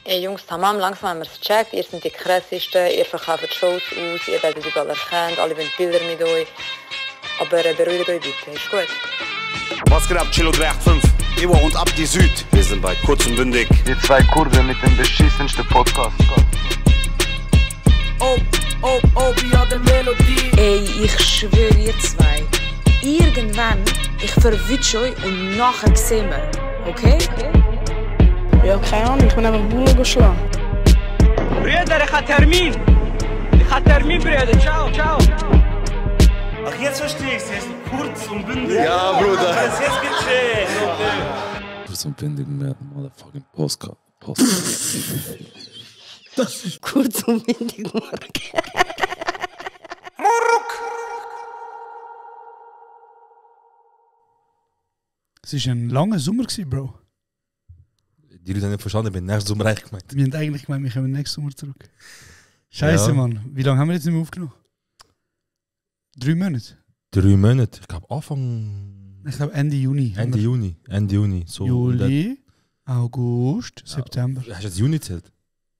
Ey Jungs, tamam, langsam haben wir es gecheckt. Ihr seid die krassesten, ihr verkauft Shows aus, ihr werdet überall erkannt, alle wollen Bilder mit euch. Aber beruhigt euch bitte, ist gut. Was geht ab, Chilo 385? Ewa und Abdi Süd. Wir sind bei Kurz und Bündig. Die zwei Kurven mit dem beschissensten Podcast. wie hat der Melodie. Ey, ich schwöre ihr zwei. Irgendwann, ich verwünsche euch und nachher sehen wir. Okay? Ja, keine Ahnung, ich bin einfach Bullen geschlagen. Brüder, ich habe Termin. Brüder. Ciao. Ach, jetzt verstehe ich es. Jetzt kurz und bündig. Ja, Bruder. Jetzt gecheckt. Kurz und bündig mit motherfucking Postcard. Das ist kurz und windig, Mark. Es war ein langer Sommer, Bro. Die Leute haben nicht verstanden, ich bin nächsten Sommer eigentlich gemeint. Wir haben eigentlich gemeint, wir kommen nächsten Sommer zurück. Scheiße, Ja. Mann. Wie lange haben wir jetzt nicht mehr aufgenommen? 3 Monate? 3 Monate. Ich glaube Anfang... Ich glaube Ende Juni. Ende Juni. So Juli, August, September. Hast du jetzt Juni gezählt?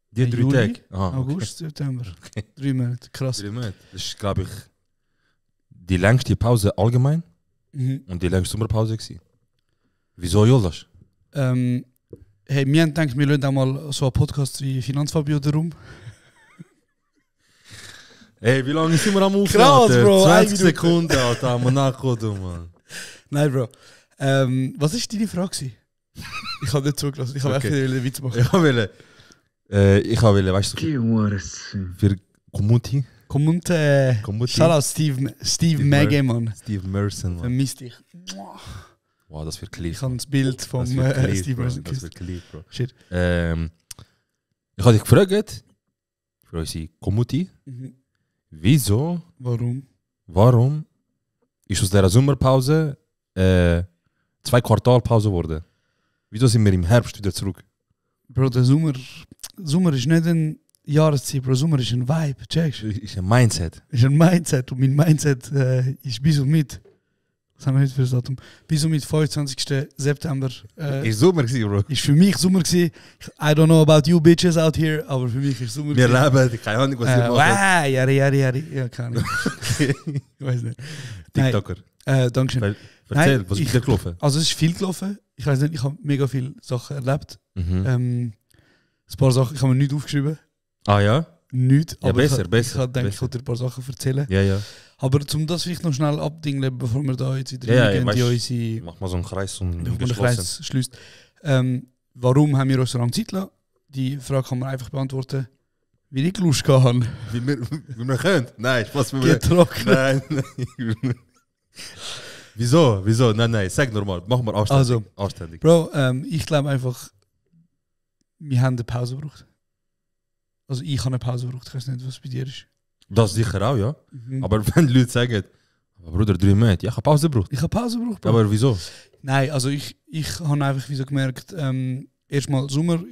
Die 3 Juli, Tage? Ah, August, September. 3 Monate, krass. 3 Monate. Das ist, glaube ich, die längste Pause allgemein Mhm. und die längste Sommerpause gewesen. Wieso, Jolas? Hey, wir haben gedacht, wir lassen auch mal so einen Podcast wie Finanzfabio da rum. Hey, wie lange sind wir am Aufnehmen? Krass, Alter? Bro, 20 eine Minute. Sekunden, Alter, am nachgekommen, Mann. Nein, Bro. Was war deine Frage gewesen? Ich habe nicht zugelassen. Ich habe Okay. echt einen Witz machen. Ich wollte, weißt du, für Community, Kommt, shout out Steve Maggie, Mann. Steve Merson, Mann. Vermisst dich. Wow, das wird Ich lieb. habe das Bild vom Das wird lieb, Steve Bro. Merson Das geküsst. wird lieb, Bro. Shit. Ich habe dich gefragt, für unsere Community, Mhm. wieso, Warum? ist aus dieser Sommerpause 2 Quartalpause geworden? Wieso sind wir im Herbst wieder zurück? Bro, der Sommer ist nicht ein Jahreszeit, Bro. Sommer ist ein Vibe, checkst du? Ist ein Mindset. Ist ein Mindset und mein Mindset ist bis und mit. Was haben wir heute für das Datum? Bis und mit 25. September. Ist Sommer gewesen, Bro. Ist für mich Sommer gewesen. I don't know about you bitches out here, aber für mich ist Sommer Wir gewesen. leben, keine Ahnung, was ihr macht. Jari. Ja, keine Ahnung. Ich weiß nicht. TikToker. Dankeschön. Erzähl, Nein, was ist dir gelaufen? Also es ist viel gelaufen. Ich weiß nicht, ich habe mega viele Sachen erlebt. Mhm. Ein paar Sachen, ich habe mir nichts aufgeschrieben. Ah ja? Nichts. Ja, Aber besser. ich habe gedacht, ich wollte dir ein paar Sachen erzählen. Ja. Aber um das vielleicht noch schnell abdingen, bevor wir da jetzt wieder Ja, reingehen, weißt, die unsere mach mal so einen Kreis und bevor man den geschlossen. Kreis schließt. Warum haben wir uns so lange Zeit gelassen? Die Frage kann man einfach beantworten, wie ich Lust gehabt habe. Wie wir können? Nein, Spaß mit Getrocknet. Nein. Wieso? Nein, sag normal. Mach mal anständig. Bro, ich glaube einfach, wir haben eine Pause gebraucht. Also ich habe eine Pause gebraucht, ich weiß nicht, was bei dir ist. Das sicher auch, ja. Mhm. Aber wenn die Leute sagen, aber Bruder, 3 Monate, ja, ich habe Pause gebraucht. Ich habe Pause gebraucht, Bro. Aber wieso? Nein, also ich habe einfach wie so gemerkt, erstmal Sommer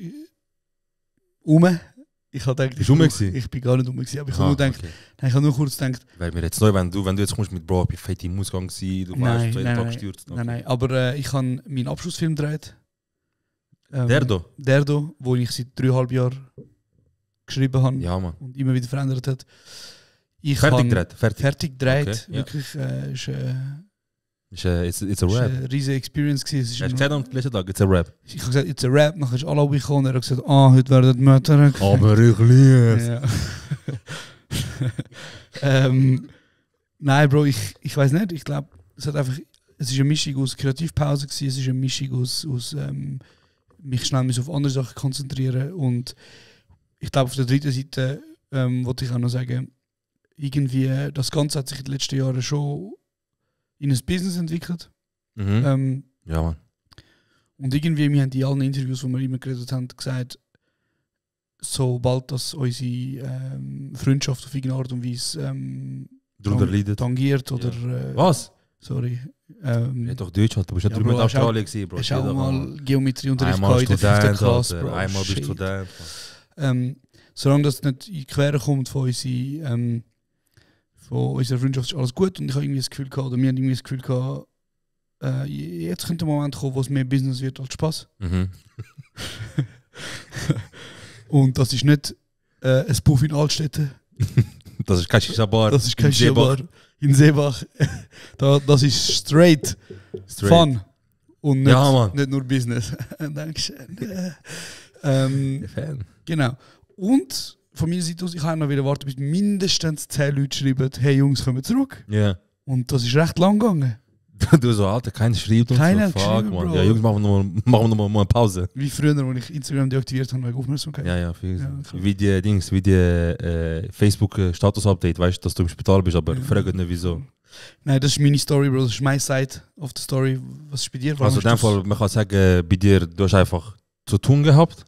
Ich habe gedacht, Bist du rum gewesen? ich bin gar nicht rum gewesen, aber ich habe nur gedacht, nein, ich habe nur kurz gedacht, Weil mir jetzt neu, wenn du jetzt kommst mit Bro, ich bin fett im Ausgang gewesen, du Nein, warst 2 nein, Tage nein. gestürzt. nein, aber ich habe meinen Abschlussfilm gedreht. Der da? Der da, wo ich seit 3,5 Jahren geschrieben habe Ja, Mann. und immer wieder verändert hat. Ich Fertig habe gedreht? Fertig gedreht, Okay, ja. wirklich. It's a Es rap. war eine riesige Experience. Hast du gesagt am letzten Tag, it's a rap? Ich habe gesagt, it's a rap, nachher ist alle gekommen und er hat gesagt, heute werden die Mütter. Aber ich lieb's. Ja. Nein, Bro, ich weiß nicht. Ich glaube, es ist eine Mischung aus Kreativpause gewesen, es ist eine Mischung aus mich schnell auf andere Sachen konzentrieren und ich glaube, auf der dritten Seite wollte ich auch noch sagen, irgendwie, das Ganze hat sich in den letzten Jahren schon in ein Business entwickelt. Mhm. Ja, Mann. Und irgendwie, wir haben in allen Interviews, wo wir immer geredet haben, gesagt, sobald das unsere Freundschaft auf irgendeine Art und Weise Drunter leidet. tangiert oder... Was? Sorry. Ja, doch Deutsch, halt. Du bist nicht Ja, drüber Bro, mit Australien gewesen, Bro. Hast du auch mal Geometrieunterricht Einmal gehabt in der 5. Student, Klasse, Alter. Bro. Einmal bist du Shit. Student. Solange das nicht in die Quere kommt von unserer Freundschaft, ist alles gut. Und ich habe irgendwie das Gefühl gehabt, oder wir haben irgendwie das Gefühl gehabt, jetzt könnte ein Moment kommen, wo es mehr Business wird als Spaß. Mhm. Und das ist nicht ein Puff in Altstädte. Das ist kein Shisha-Bar. Das ist kein Shisha-Bar in Seebach. Das ist straight Fun. Und nicht nur Business. Dankeschön. Genau. Und von meiner Seite aus, ich habe noch wieder warten, bis mindestens 10 Leute schreiben, hey Jungs, kommen zurück. Ja. Und das ist recht lang gegangen. Du so, Alter, keiner schreibt uns Keiner so, hat fuck, geschrieben, man. Ja, Jungs, machen wir noch mal eine Pause. Wie früher, als ich Instagram deaktiviert habe, wegen Aufmerksamkeit. Ja, viel. Ja, klar. Wie die Facebook-Status-Update, weißt du, dass du im Spital bist, aber frag nicht wieso. Nein, das ist meine Story, Bro. Das ist meine Side of the Story. Was ist bei dir? Also in dem Fall, man kann sagen, bei dir, du hast einfach zu tun gehabt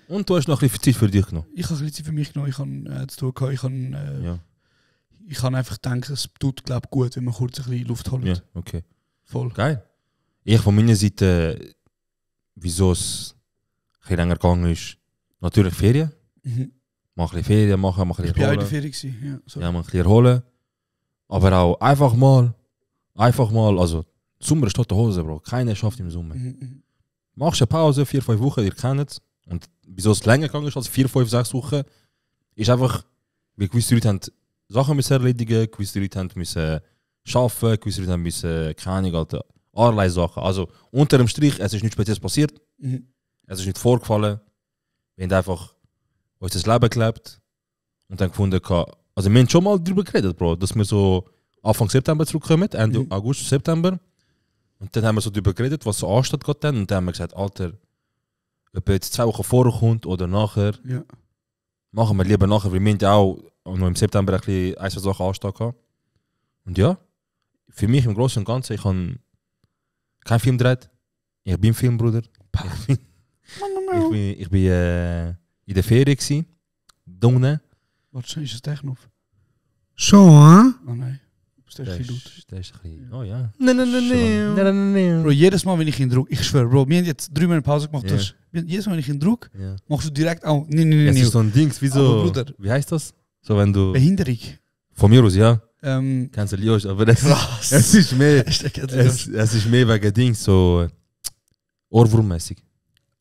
und du hast noch ein bisschen Zeit für dich genommen. Ich habe ein bisschen Zeit für mich genommen. Ich habe zu tun gehabt. Ich habe einfach gedacht, es tut, glaube gut, wenn man kurz ein bisschen Luft holt. Ja, okay. Voll. Geil. Ich von meiner Seite, wieso es ein bisschen länger gegangen ist, natürlich Ferien. Mal ein bisschen Ferien machen, mal ein bisschen Ich war auch in erholen. der Ferien. Ja, Ja, mal ein bisschen erholen. Aber auch einfach mal, also Sommer ist tote Hose, Bro. Keiner schafft im Sommer. Machst eine Pause, 4-5 Wochen, ihr kennt es. Und wieso es länger gegangen ist als 4-5-6 Wochen, ist einfach, weil gewisse Leute haben Sachen müssen erledigen, gewisse Leute haben müssen arbeiten, gewisse Leute haben müssen, keine Ahnung, Alter, allerlei Sachen. Also unter dem Strich, es ist nichts Spezielles passiert. Es ist nicht vorgefallen. Wir haben einfach unser Leben gelebt und dann gefunden, also wir haben schon mal darüber geredet, Bro, dass wir so Anfang September zurückkommen, Ende August, September. Und dann haben wir so darüber geredet, was so ansteht geht dann. Und dann haben wir gesagt, Alter, ob jetzt 2 Wochen vorher kommt oder nachher, machen wir lieber nachher, weil wir haben ja auch noch im September ein bisschen ein, zwei Sachen anstehen gehabt. Und ja, für mich im Großen und Ganzen, ich habe keinen Film gedreht. Ich bin Filmbruder. Ich bin in der Ferien gsi. Donne. Warte, ist es Techno? Schon, hä? Oh nein. Das ist echt laut. Das ist ein bisschen... Oh ja. Nein. Bro, jedes Mal, wenn ich ihn druck, ich schwöre, Bro, wir haben jetzt 3 Monate Pause gemacht. Ja. Jedes Mal, wenn ich ihn druck, Ja. machst du direkt auch. Es Nee. ist so ein Dings, wie so... Aber Bruder. Wie heißt das? So wenn du... Behinderung. Von mir aus, ja. Kannst du Liosch, aber es ist mehr... es ist mehr wegen Dings, so... Ohrwurmmäßig.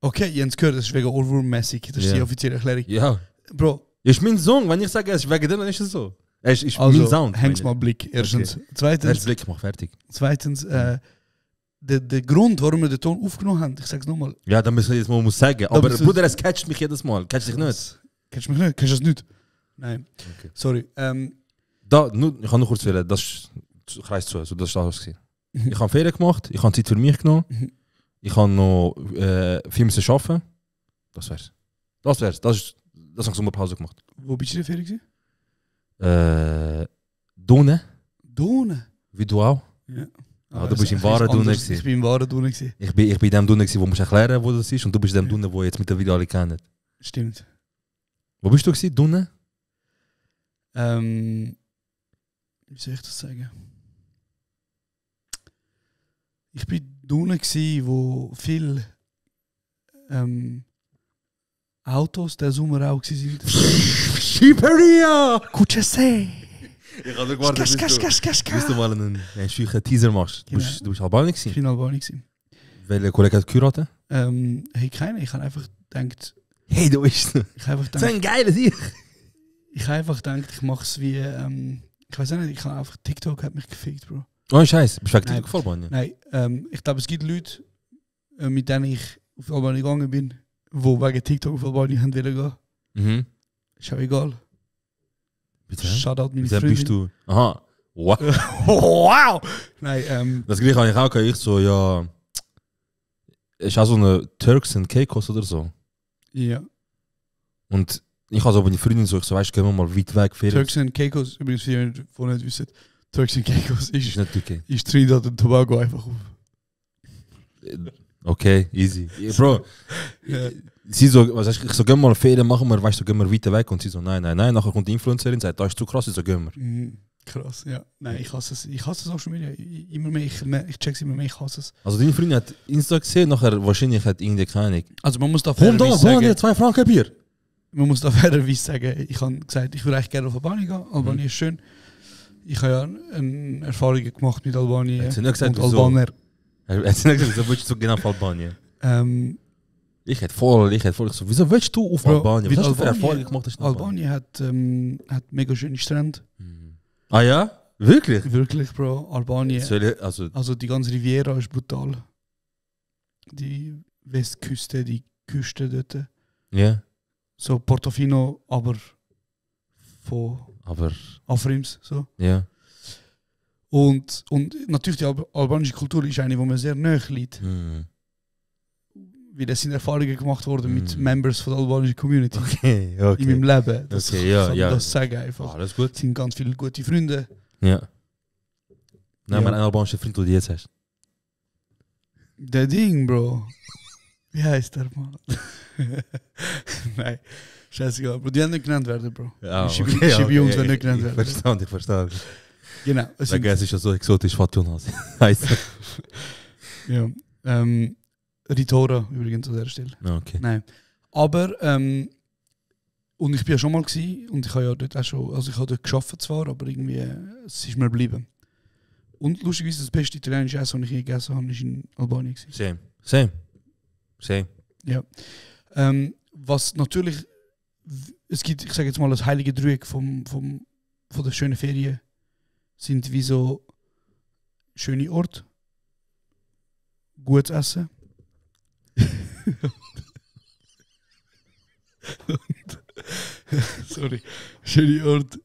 Okay, ihr habt es gehört, das ist wegen Ohrwurmmäßig. Das ist die offizielle Erklärung. Ja. Bro. Ist mein Song, wenn ich sage, es ist wegen dem, dann ist es so. Es ist also, mein Sound. Hängst mal Blick, erstens. Okay. Zweitens, Blick, mach fertig. Zweitens, der Grund, warum wir den Ton aufgenommen haben, ich sag's nochmal. Ja, dann müssen wir jetzt mal sagen. Aber Bruder, es catcht mich jedes Mal. Catcht dich nicht? Catcht mich nicht? Catcht das nicht? Nein. Okay. Sorry. Ich kann nur kurz wählen, das ist Kreis zu, also das ist alles gewesen. Ich habe Ferien gemacht, ich habe Zeit für mich genommen, ich habe noch viel müssen arbeiten. Das wär's. Das habe ich Sommerpause gemacht. Wo bist du in der Ferien? Donne. Donne? Wie du auch? Ja. Ah, du bist im wahren Donne. Ich bin im wahren Donne. Ich bin in dem Donne, wo du erklären, wo das ist, und du bist in dem Donne, wo jetzt mittlerweile alle kennen. Stimmt. Wo bist du gewesen? Donne? Wie soll ich das sagen? Ich bin Donne, wo viel Autos der Sommer auch waren. Shiberia! Kuchese! Ich habe gewartet, bis du mal einen schönen Teaser machst. Du bist Albanien gewesen? Ich bin Albanien gewesen. Welcher Kollege hat geheiratet? Hey, keiner. Ich habe einfach gedacht... Hey, du bist... Ich habe so ein geiles Ich. Ich habe einfach gedacht, ich mache es wie... ich weiß nicht, ich habe einfach... TikTok hat mich gefickt, Bro. Oh, Scheiße. Bist du wegen TikTok auf Albanien? Nein, ich glaube, es gibt Leute, mit denen ich auf Albanien gegangen bin, die wegen TikTok auf Albanien haben wollen gehen. Ist auch egal. Bitte? Shoutout meine Dann Freundin. bist du... Aha. Wow. Wow! Nein, das gleiche habe ich auch gehabt. Ich so, ja... Es ist auch so eine Turks and Caicos oder so. Ja. Und ich habe so meine Freundin so, ich so, weißt du, gehen wir mal weit weg. Turks and Caicos, übrigens für die, die nicht wissen, Turks and Caicos ist nicht okay. Ist Trinidad und Tobago einfach auf. Okay, easy. Bro, sie so, was heißt, ich so, gehen wir mal Ferien machen wir, weißt du, gehen wir weiter weg. Und sie so, nein. Nachher kommt die Influencerin und sagt, das ist zu krass, ich so, gehen wir. Krass, ja. Nein, ich hasse es. Ich hasse Social Media. Immer mehr, ich check's immer mehr, ich hasse es. Also deine Freundin hat Insta gesehen, nachher wahrscheinlich hat irgendwie keine Ahnung. Also man muss da fairerweise sagen... 2 Franken Bier. Man muss da fairerweise sagen, ich habe gesagt, ich würde eigentlich gerne auf Albanien gehen. Albanien ist schön. Ich habe ja eine Erfahrung gemacht mit Albanien hat sie nicht gesagt, und Albaner. Hat sie nicht gesagt, wieso willst du so genau auf Albanien? Ich hätte voll so, wieso willst du auf Bro, Albanien? Was weil hast du für Albanien- Erfahrungen gemacht? Hast du in Albanien hat mega schöne Strände. Ah ja? Wirklich? Wirklich, Bro. Albanien. Soll ich, also, Also die ganze Riviera ist brutal. Die Westküste, die Küste dort. ja, So Portofino, aber von aber, Afrims. So. ja. Und natürlich die albanische Kultur ist eine, die mir sehr nahe liegt. Weil es sind Erfahrungen gemacht worden mit Members von der albanischen Community. Okay, In meinem Leben. Das Okay, ja, kann ja. ich das sagen einfach. Alles gut. Es sind ganz viele gute Freunde. Ja. Nein, Ja. mein albanischer Freund, den du jetzt hast. Der Ding, Bro. Wie heißt der, Mann? Nein, scheißegal, Bro. Die haben nicht genannt werden, Bro. Ja, Die Schibi uns werden nicht genannt werden. Ich verstehe. Genau. Es sind, Es ist ja so exotisch, Fatjonas. Heißt ja. Ritora übrigens an der Stelle. okay. Nein. Aber, und ich bin ja schon mal gewesen, und ich habe ja dort auch schon, also ich habe dort gearbeitet zwar, aber irgendwie, es ist mir geblieben. Und lustigerweise das beste italienische Essen, das ich je gegessen habe, ist in Albanien gewesen. Same. Ja. Was natürlich, es gibt, ich sage jetzt mal, das heilige Dreieck von der schönen Ferien sind wie so schöne Orte, gutes Essen. Und, sorry, schöne Orte,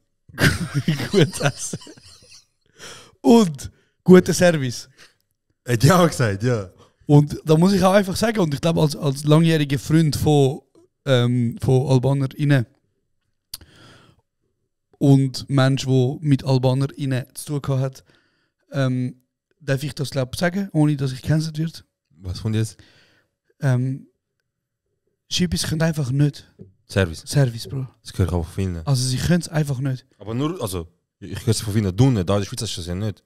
gutes Essen. Und guter Service. Hat ja auch gesagt, ja. Und da muss ich auch einfach sagen, und ich glaube, als langjähriger Freund von AlbanerInnen und Mensch, der mit AlbanerInnen zu tun hat, darf ich das, glaube ich, sagen, ohne dass ich gecancelt wird. Was von jetzt? Schipis können einfach nicht. Service, Bro. Das gehört auch von vielen. Also sie können es einfach nicht. Aber nur, also, ich höre es von vielen tun, da in der Schweiz hast du das ja nicht.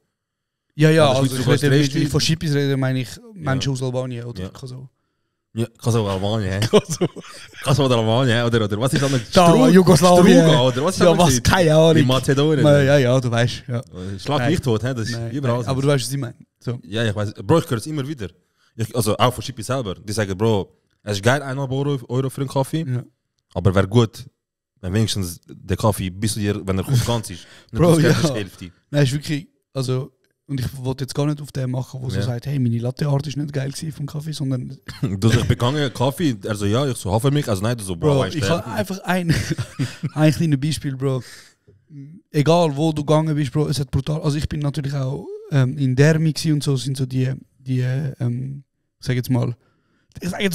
Ja, Ja, das also ist ich Schweizer rede, Rest- wenn ich von Schipis rede, meine ich Menschen aus Albanien oder Ja. Kosovo. Ja, Kosovo, Albanien, hä? Kosovo oder Albanien, oder was ist das noch? Da, Jugoslawien. Struga, oder was ist Ja, das noch? was? Keine Ahnung. In Mazedonien. Ja, du weißt. Ja. Schlag Nein. mich tot, hä? Das ist Nein, überall. nein, aber du weißt, was ich meine. So. Ja, ich weiß. Bro, ich höre es immer wieder. Also auch von Schippi selber. Die sagen, Bro, es ist geil, 1,5 Euro für einen Kaffee. Ja. Aber wäre gut, wenn wenigstens der Kaffee, bis du dir, wenn er gut ganz ist, nicht Bro, das Geld ja. ist Hälfte. Nein, ist wirklich, also, und ich wollte jetzt gar nicht auf den machen, wo so Ja. sagt, hey, meine Latte-Art ist nicht geil gewesen vom Kaffee, sondern, Du sagst, ich begangen Kaffee, er so, ja, ich so, Hafermilch, also nein, du so, Bro, ein ich Stern. habe einfach ein kleines Beispiel, Bro. Egal, wo du gegangen bist, Bro, es hat brutal, also ich bin natürlich auch in Dermi gewesen und so, sind so die sag jetzt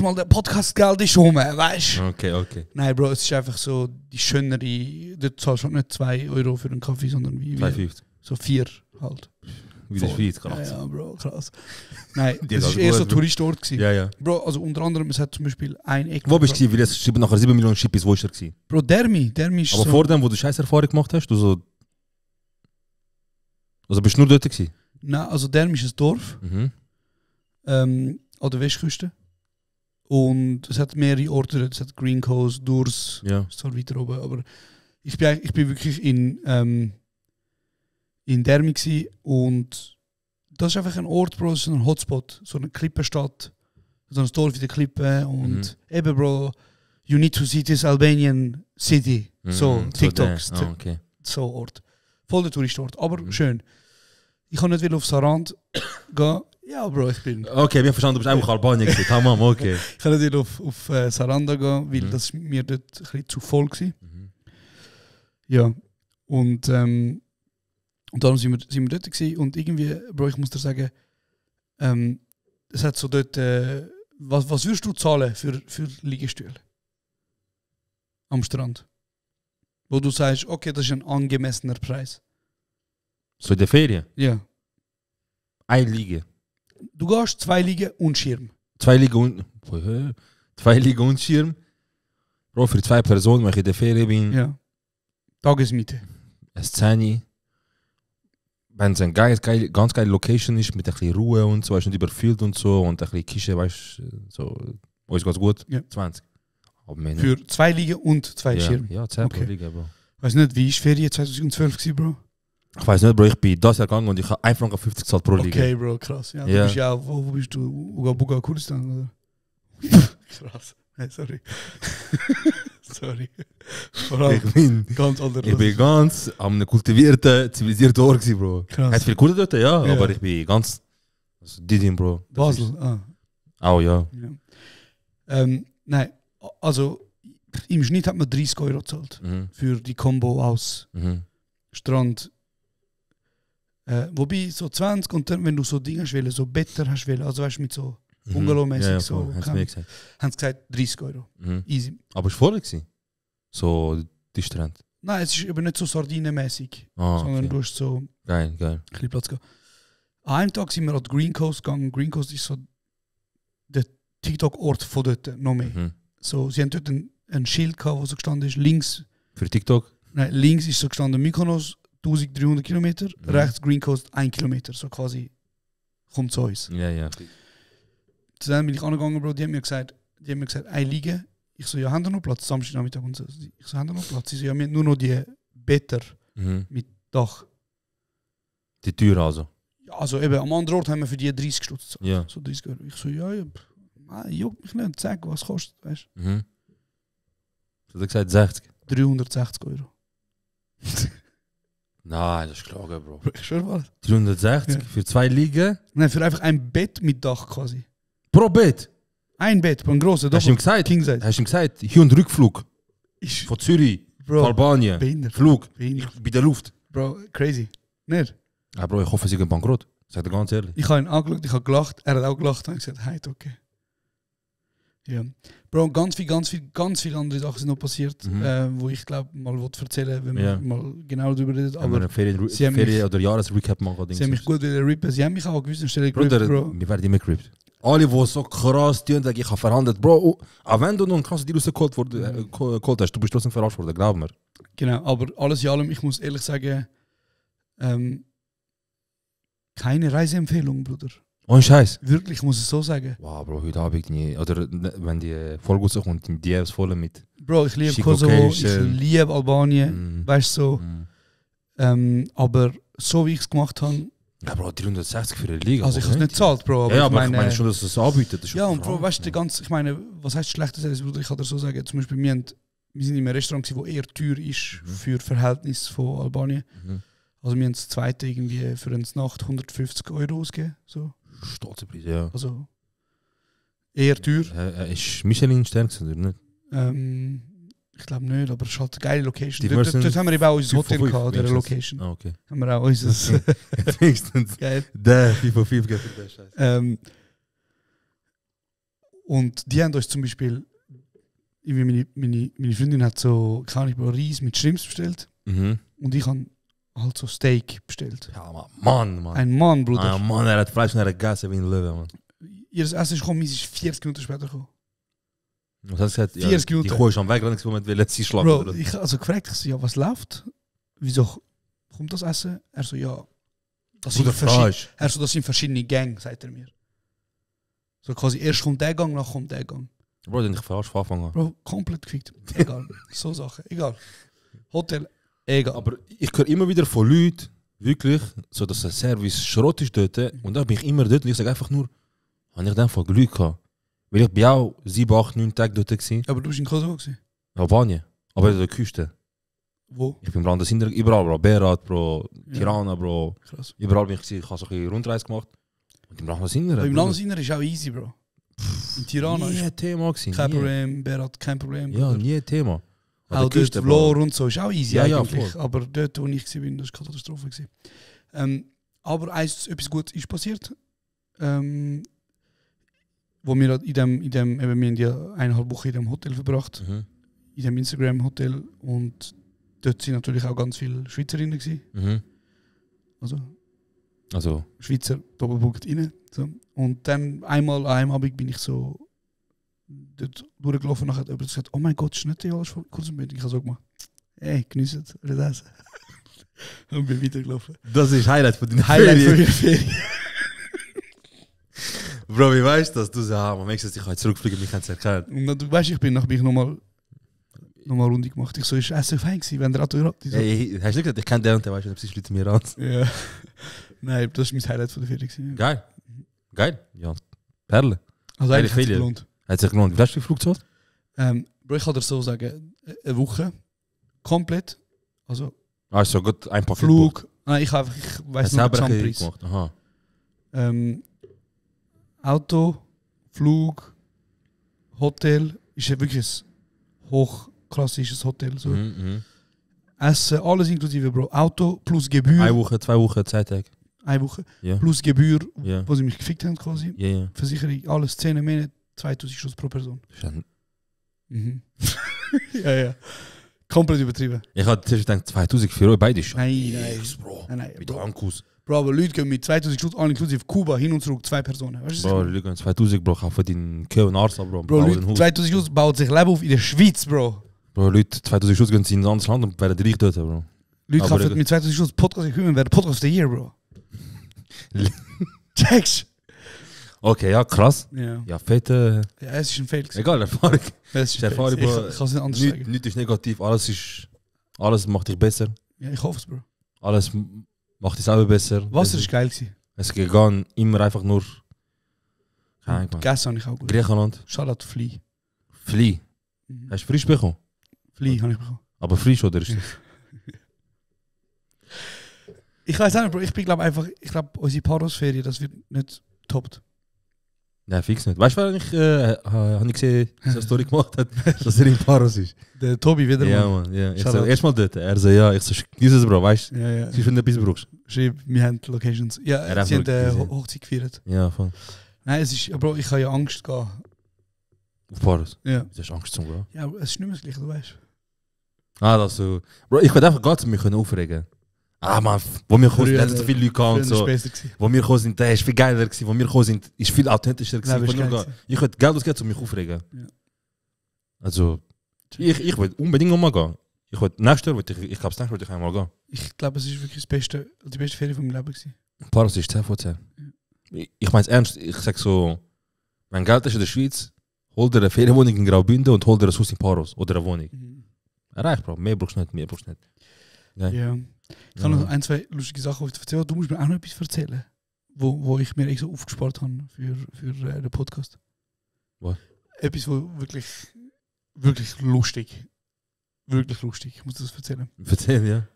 mal, der Podcast-Geld ist rum, weißt du? Okay. Nein, Bro, es ist einfach so die schönere, dort zahlst du halt nicht 2 Euro für einen Kaffee, sondern wie 2,50. so 4 halt. Wie der Voll. Schweiz, krass. Ja, Bro, krass. Nein, Die das hat ist alles eher so gut, Bro. Touristort gewesen. Ja. Bro, also unter anderem, es hat zum Beispiel ein Eck. Wo bist du, weil es nachher 7 Millionen Schippis, wo ist er gewesen? Bro, Dermi ist Aber so... vor dem, wo du scheiß Erfahrung gemacht hast, du so... Also bist du nur dort gewesen? Nein, also Dermi ist ein Dorf Mhm. an der Westküste. Und es hat mehrere Orte dort. Es hat Green Coast, Durs, Ja. ist halt weiter oben. Aber ich bin wirklich in Dermi gewesen. Und das ist einfach ein Ort, Bro, das ist ein Hotspot. So eine Klippenstadt. So ein Dorf in der Klippe. Und eben, Bro, you need to see this Albanian city. So, TikToks. Ah, okay. So Ort. Voll der Touristort, aber schön. Ich kann nicht wieder auf Sarand gehen. Ja, Bro, ich bin... Okay, wir haben verstanden, du bist einfach Albanien gewesen. Tamam, okay. Ich kann nicht wieder auf Saranda gehen, weil das mir dort ein bisschen zu voll war. Ja, und darum sind wir dort gewesen. Und irgendwie, Bro, ich muss dir sagen, es hat so dort... was würdest du zahlen für Liegestühle? Am Strand? Wo du sagst, okay, das ist ein angemessener Preis. So in der Ferien? Ja. Eine Liege. Du gehst 2 Liegen und Schirm. 2 Liegen und... 2 Liegen und Schirm. Bro, für 2 Personen, wenn ich in der Ferien bin, Ja. Tagesmiete. eine Szene. Wenn es eine ganz geile Location ist, mit ein bisschen Ruhe und so, weißt du, nicht überfüllt und so, und ein bisschen Kische, weißt du, so, uns geht's gut, Ja. 20. Aber mehr nicht. Für 2 Liegen und 2 ja, Schirm. Ja, 10 pro Okay. Liga, Bro. Weißt du nicht, wie ist Ferien 2012 gewesen, Bro? Ich weiß nicht, Bro, ich bin das Jahr gegangen und ich habe 1,50 Franken gezahlt pro Liga. Okay, Bro, krass. Ja, du Ja. bist ja auch, wo bist du? Buga Kurdistan, oder? Krass. Hey, sorry. Sorry. Vor allem Ich bin ganz anders. Ich bin ganz am kultivierten, zivilisierten Ort gewesen, Bro. Krass. Hat viel Kurden dort, ja, Ja. aber ich bin ganz... Also, Didim, Bro. Das Basel, ist- ah. Auch, ja. Ja. Nein, also im Schnitt hat man 30 € gezahlt für die Combo aus Strand. Wobei so 20 und dann, wenn du so Dinge hast, wollen, so Better hast, wollen, also weißt du, mit so Bungalow-mäßig, Ja, ja, so, voll. Haben sie mir gesagt. haben sie gesagt 30 €. Easy. Aber es war voll gewesen. So, die Strand. Nein, es ist eben nicht so sardinenmäßig, sondern okay. du hast so Geil, geil. ein bisschen Platz gehabt. An einem Tag sind wir an die Green Coast gegangen. Green Coast ist so der TikTok-Ort von dort, noch mehr. So, sie haben dort ein Schild gehabt, wo so gestanden ist, links, Für TikTok? nein, links ist so gestanden Mykonos, 1300 Kilometer, rechts Green Coast 1 Kilometer, so quasi kommt zu uns. Ja, ja. Dann bin ich angegangen, Bro, die haben mir gesagt, ein Liegen. Ich so, ja, haben wir noch Platz? Samstagnachmittag und so. Ich so, haben wir noch Platz? Sie so, ja, wir haben nur noch die Better mit Dach. Die Tür also? Ja, also eben, am anderen Ort haben wir für die 30 Stutz gezahlt. Ja. So 30 €. Ich so, ja, juckt mich nicht, sag, was kostet, weißt du? Du hast gesagt 60? 360 €. Nein, das ist klar, Bro. Ich schwör was. 360 Ja. für 2 Liegen? Nein, für einfach ein Bett mit Dach quasi. Pro Bett? Ein Bett, ein grosser Hast du ihm gesagt? King-Size. Hast du ihm gesagt, Hin- und Rückflug Ich, von Zürich, Bro, Albanien, behindert. Flug, Behindert. bei der Luft. Bro, crazy. Nicht? Ja, Bro, ich hoffe, sie gehen bankrott. Sag dir ganz ehrlich. Ich habe ihn angeschaut, ich habe gelacht, er hat auch gelacht und ich gesagt, hey, okay. Ja. Bro, ganz viele andere Sachen sind noch passiert, wo ich glaube mal erzählen will, wenn Ja. wir mal genau darüber reden. Aber Aber eine sie haben Ferien- mich- oder Jahresrecap machen. sie haben mich gut wieder rippen, sie haben mich auch an gewissen Stellen Bruder, gerippt, Bro. wir werden immer gerippt. Alle, die so krass tun, sagen, ich habe verhandelt. Bro, auch wenn du noch einen krassen Deal rausgeholt geholt hast, du bist trotzdem verarscht worden, glaub mir. Genau, aber alles in allem, ich muss ehrlich sagen, keine Reiseempfehlung, Bruder. Ohne Scheiß. Wirklich, ich muss es so sagen. Wow, Bro, heute Abend nie. Oder wenn die Folge rauskommt, die DMs voll mit. Bro, ich liebe Chic Kosovo, ich Location. liebe Albanien, weißt du so. Aber so wie ich es gemacht habe, Ja, Bro, 360 für eine Liga. also ich habe es nicht gezahlt, Bro. Aber Ja, ich aber ich meine schon, dass es anbietet. Das ist ja, schon und Bro, krank, weißt du, man. ganz, ich meine, was heißt schlechtes Service, Bruder? Ich kann dir so sagen, zum Beispiel, wir sind in einem Restaurant, das eher teuer ist für Verhältnis von Albanien. Also wir haben das zweite irgendwie für eine Nacht 150 € ausgegeben. So. Stolze Preis, ja. Also eher teuer. Ist Michelin-Stern oder nicht? Ich glaube nicht, aber es ist halt eine geile Location. Die Dort Mercedes haben wir eben auch unser 5 von Hotel 5 gehabt, der wenigstens. Location. Ah, okay. Haben wir auch unser... Wenigstens. Geil. Der 5 von 5 geht für den Scheiß. Und die haben uns zum Beispiel, irgendwie meine Freundin hat so, keine Ahnung, Reis mit Shrimps bestellt. Und ich habe halt so Steak bestellt. Ja, Mann. Ein Mann, Bruder. Ah, Mann, er hat Fleisch und er hat gegessen wie ein Löwe, Mann. Ihr Essen ist gekommen, ist 40 Minuten später gekommen. Was hast du gesagt? 40 Die Minuten. Kuh ist am Wegrenningsmoment, weil sie schlagen. Bro, oder? ich habe also gefragt, ich so, ja, was läuft? Wieso kommt das Essen? Er so, ja, das sind, Bruder, Fleisch. er so, das sind verschiedene Gänge, sagt er mir. So quasi, erst kommt der Gang, dann kommt der Gang. Bro, den ich verarscht von Anfang an. Bro, komplett gefickt. Egal. So Sachen, egal. Hotel, egal. Aber ich höre immer wieder von Leuten, wirklich, so dass der Service Schrott ist dort. Und dann bin ich immer dort und ich sage einfach nur, habe ich dann voll Glück gehabt. Weil ich bin auch 7, 8, 9 Tage dort gewesen. Aber du bist in Kosovo gewesen? Albanien. Aber an der Küste. Wo? Ich bin Brandes überall, Bro. Berat, Bro. Ja. Tirana, Bro. Krass. Überall bin ich gewesen. Ich habe so ein bisschen Rundreise gemacht. Und im Brandes Aber im Landesinneren ist auch easy, Bro. In Tirana Nie ist ein Thema gewesen. kein nie. Problem, Berat kein Problem. Ja, Bruder. nie ein Thema. An der Auch dort Küste, Vlor Bro. und so ist auch easy Ja, ja, eigentlich. voll. Aber dort, wo ich war, das war Katastrophe. Aber etwas Gutes ist passiert. Wo wir eben, wir haben ja 1,5 Wochen in dem Hotel verbracht. In dem Instagram-Hotel. Und dort sind natürlich auch ganz viele Schweizerinnen gewesen. Also Schweizer Doppelpunkt rein. So. Und dann einmal an einem Abend bin ich so dort durchgelaufen und nachher hat gesagt, oh mein Gott, ist nicht alles von Kurzumbild. Ich habe so gemacht, hey, geniessen, oder das? Und bin weitergelaufen. Das ist Highlight von deiner Highlight Ferien. von meiner Ferien. Bro, wie weißt du das? Du sagst, man merkt, dass ich zurückfliegen, mich kann es erkennen. Und dann, du weißt, ich bin nochmal Runde gemacht. Ich so, ist Essen fein gewesen, wenn der Auto hat. So. Hey, hast du nicht gesagt, ich kenne den und der weiß, ob sie Leute mir an. Ja. Nein, das war mein Highlight von der Ferien gewesen. Geil. Geil. Ja. Perle. Also Geile eigentlich hat es Ferien. gelohnt. Hat sich gelohnt. Wie hast du die Flug gezahlt? Bro, ich kann dir so sagen, eine Woche komplett, also Also gut, ein Paket. Flug, nein, ich weiß nur den Gesamtpreis. gemacht. Aha. Auto, Flug, Hotel, ist ja wirklich ein hochklassisches Hotel. So. Essen, alles inklusive, Bro. Auto plus Gebühr. 1 Woche, 2 Wochen, 2 Tage. 1 Woche. Ja. Plus Gebühr, Ja. wo sie mich gefickt haben quasi. Ja, ja. Versicherung, alles 10 Monate, 2000 Schuss pro Person. Mhm. ja. Komplett übertrieben. Ich hatte zuerst gedacht, 2000 für euch beide schon. Nein. Bro. Nein, Mit Ankus. Bro, aber Leute gehen mit 2000 Schuss all inklusive Kuba hin und zurück, 2 Personen. Weißt du, Bro, Leute gehen 2000, Bro, kaufen den Köln Arsa, Bro. Bro, Leute, 2000 Schuss baut sich Leben auf in der Schweiz, Bro. Bro, Leute, 2000 Schuss gehen sie in ein anderes Land und werden reich dort, Bro. Leute Aber kaufen mit 2000 Schuss Podcast equipment, werden Podcast of the Year, Bro. Checkst? Okay, ja, krass. Ja. Ja, fette. Ja, es ist ein Fail. Egal, Erfahrung. Es ist ein Erfahrung, Fail. Bro. Ich kann es nicht anders sagen. Nichts ist negativ, alles macht dich besser. Ja, ich hoffe es, Bro. Alles macht dich selber besser. Wasser ist geil gewesen. Es geht immer einfach nur. Keine Ahnung. Gas habe ich auch gut. Griechenland. Shoutout Flea. Flea. Hast du frisch bekommen? Flea habe ich bekommen. Aber frisch oder ist das? Ich weiß auch nicht, Bro. Ich glaube, unsere Parosferie, das wird nicht toppt. Nein, fix nicht. Weißt du, wann ich gesehen, dass er eine Story gemacht hat, dass er in Paros ist? Der Tobi wieder Ja, mal. Mann. Ja. Ich so, erstmal dort. Er so, ja, ich so, dieses Bro, weißt du? Ja. Sie finden etwas brauchst. Schreib, wir haben Locations. Ja, Er hat sie haben wirklich Hochzeit gefeiert. Ja, voll. Nein, es ist, Bro, ich habe ja Angst gehabt. Auf Paros? Ja. Du hast Angst zum, Bro. Ja, aber es ist nicht mehr das Gleiche, du weißt. Ah, das so. Bro, ich würde einfach ganz mich aufregen. Ah, man, wo wir kommen, Früher, sind so viele Leute gehabt und so. Wo wir kommen sind, der ist viel geiler gewesen. Wo wir kommen sind, ist viel authentischer gewesen. Ich würde Geld ausgeben, um mich aufregen. Ja. Also, ich würde unbedingt nochmal gehen. Ich glaube, nächstes Jahr würde ich einmal gehen. Ich glaube, es ist wirklich die beste Ferie von meinem Leben gewesen. Paros ist 10 von 10. Ja. Ich meine es ernst, ich sage so, wenn Geld ist in der Schweiz, hol dir eine Ferienwohnung in Graubünden und hol dir ein Haus in Paros oder eine Wohnung. Reicht, Bro. Mehr brauchst du nicht, Ja. Ich kann noch 1, 2 lustige Sachen erzählen. Du musst mir auch noch etwas erzählen, wo ich mir so aufgespart habe für den Podcast. Was? Etwas, wo wirklich lustig. Wirklich lustig. Ich muss das erzählen. Erzähl, ja.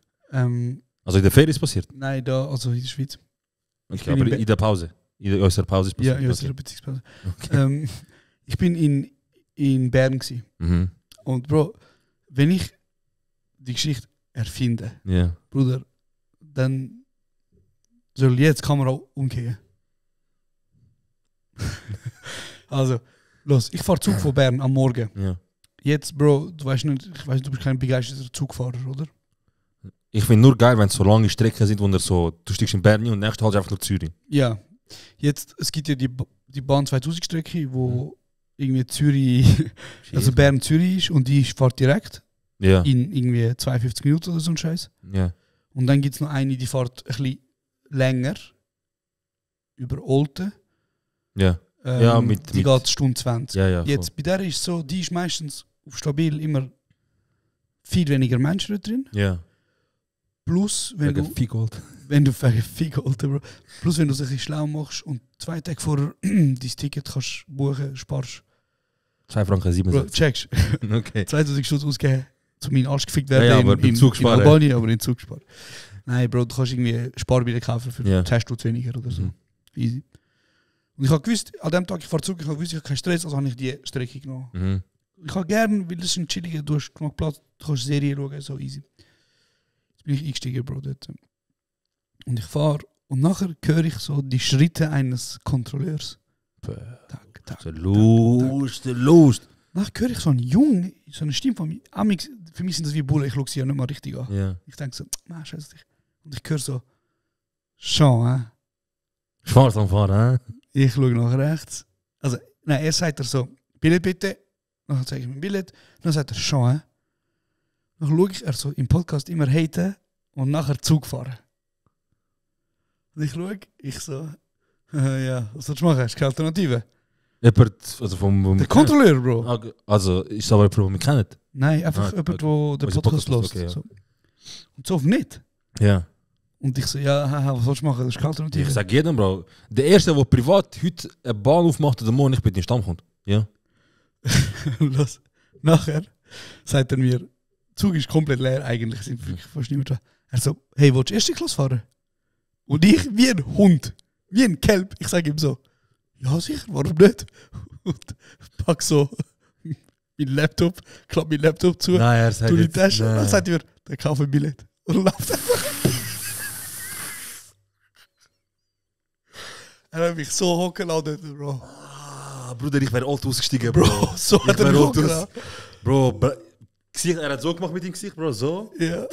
Also in der Ferie ist passiert? Nein, also in der Schweiz. Okay, aber in der Pause? In unserer Pause ist passiert? Ja, in unserer Beziehungspause. Okay. Ich bin in Bern gewesen. Mhm. Und Bro, wenn ich die Geschichte erfinde, yeah. Bruder, dann soll jetzt die Kamera umkehren. Also, los, ich fahre Zug von Bern am Morgen. Ja. Jetzt, Bro, du weißt nicht, ich weiß, du bist kein begeisterter Zugfahrer, oder? Ich finde nur geil, wenn es so lange Strecken sind, wo du steigst in Bern und nächstes halt einfach nach Zürich. Ja. Jetzt, es gibt ja die Bahn 2000 Strecke, wo irgendwie Zürich, also Bern-Zürich ist und die fährt direkt. Ja. In irgendwie 52 Minuten oder so ein Scheiß. Ja. Und dann gibt es noch eine, die fährt ein bisschen länger über Olten. Ja. Die geht Stunde 20. Ja, jetzt voll. bei der ist so, die ist meistens auf stabil immer viel weniger Menschen drin. Ja. Plus, wenn du Figold, Bro. Plus, wenn du dich schlau machst und 2 Tage vorher dein Ticket kannst buchen, sparst. 2 Franken 7 Bro, checkst. Okay. 2000 Stutz ausgeben, zu meinen Arsch gefickt werden ja, aber in Albanien, aber in Zug sparen. Nein, Bro, du kannst irgendwie Sparbilder kaufen für 10 Stutz weniger oder so. Easy. Und ich habe gewusst, an dem Tag ich fahre Zug, ich habe gewusst, ich habe keinen Stress, also habe ich die Strecke genommen. Ich habe gerne, weil das ist ein chilliger, du hast genug Platz, du kannst Serie schauen, so easy. Jetzt bin ich eingestiegen, Bro, dort. Und ich fahre und nachher höre ich so die Schritte eines Kontrolleurs. Lust. Nachher höre ich so einen Jungen, so eine Stimme von mir. Für mich sind das wie Bullen, ich schaue sie ja nicht mal richtig an. Ja. Ich denke so, scheiße dich. Und ich höre so, schon, Schwarz am Fahren, Ich schaue nach rechts. Also, nein, er sagt so, Billett bitte. Dann zeige ich mir ein Billett. Dann sagt er, schon, Dann schaue ich so im Podcast immer haten und nachher Zug fahren. Und ich schaue, ich so, ja, was sollst du machen? Hast du keine Alternative? Also der Kontrolleur, Bro. Also, ist aber jemand, den wir kennen? Nein, einfach jemand, der den Podcast hört. Okay, ja. So. Und so oft nicht. Ja. Und ich so, ja, was sollst du machen? Das ist keine Alternative. Ich sage jedem, Bro. Der Erste, der privat heute einen Bahnhof macht oder morgen, ich bin in den Stamm kommt. Ja. Nachher sagt er mir, der Zug ist komplett leer, eigentlich sind wirklich fast niemand da. Er so, hey, willst du erste Klasse fahren? Und ich, wie ein Hund, wie ein Kelb, ich sage ihm so, ja sicher, warum nicht? Und pack so meinen Laptop, klapp meinen Laptop zu, Nein, er sagt tu die jetzt, Tasche, und nein. dann sagt er mir, dann kauf ein Billett. Und läuft einfach. Er hat mich so hocken lassen, Bro. Bruder, ich wäre alt ausgestiegen, Bro. Bro, so ich hat er wär mich alt hocken aus. lassen. Bro, Gesicht, er hat so gemacht mit dem Gesicht, Bro, so. Ja.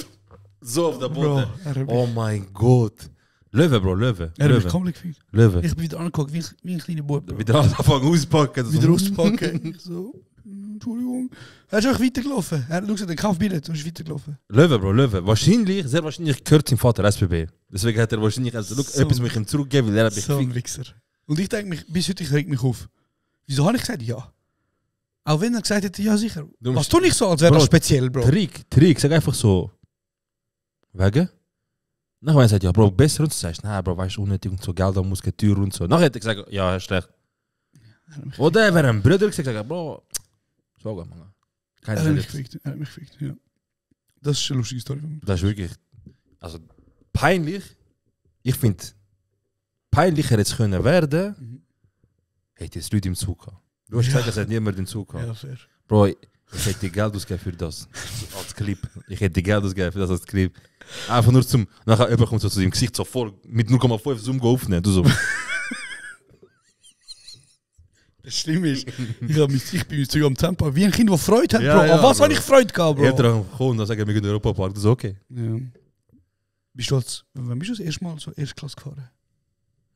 So auf der Bro, Boden. er hat mich, Oh mein Gott. Löwe, Bro, Löwe. er hat mich Löwe. komplett gefühlt. Löwe. Ich bin wieder angeguckt, wie ein kleiner Bub. Bro. Wieder anfangen auspacken. Wieder auspacken. Ich so, Entschuldigung. Er ist einfach weitergelaufen. Er hat nur gesagt, ein Kaufbillett und ist weitergelaufen. Löwe, Bro, Löwe. Wahrscheinlich, sehr wahrscheinlich gehört sein Vater SBB. Deswegen hat er wahrscheinlich also, look, So. etwas muss ich ihm zurückgeben, weil er hat mich So ein gefickt. Wichser. Und ich denke mich, bis heute, ich reg mich auf. Wieso habe ich gesagt, ja? Auch wenn er gesagt hätte, ja sicher. Du Was musst- tue ich so, als wäre Bro, das speziell, Bro? Trick, sag einfach so. Wegen? Nachher wenn er sagt, ja, Bro, besser und so sagst, nein, Bro, weißt du, unnötig und so, Geld an Musketier und so. Nachher hätte ich gesagt, ja, hast recht. Oder er wäre ein Bruder gesagt, Bro, so geht man. Er Keine hat mich Sorge. gefickt, er hat mich gefickt, ja. Das ist eine lustige Story von mir. Das ist wirklich, also peinlich. Ich finde, peinlicher jetzt können werden, hätte jetzt Leute im Zug gehabt. Du hast gesagt, es hat niemand im Zug gehabt. Ja, fair. Bro, ich hätte Geld ausgegeben für das. Als Clip. Ich hätte Geld ausgegeben für das als Clip. Einfach nur zum. Nachher jemand kommt so zu dem Gesicht so vor, mit 0,5 Zoom aufnehmen. Du so. Das Schlimme ist, ich bin mit am Tempo wie ein Kind, das Freude hat, Ja, Bro. ja, An was Bro. habe ich Freude gehabt, Bro? Jeder kommt und sagt, wir gehen in den Europapark. Das ist okay. Ja. Bist du wann bist du das erste Mal so Erstklasse gefahren?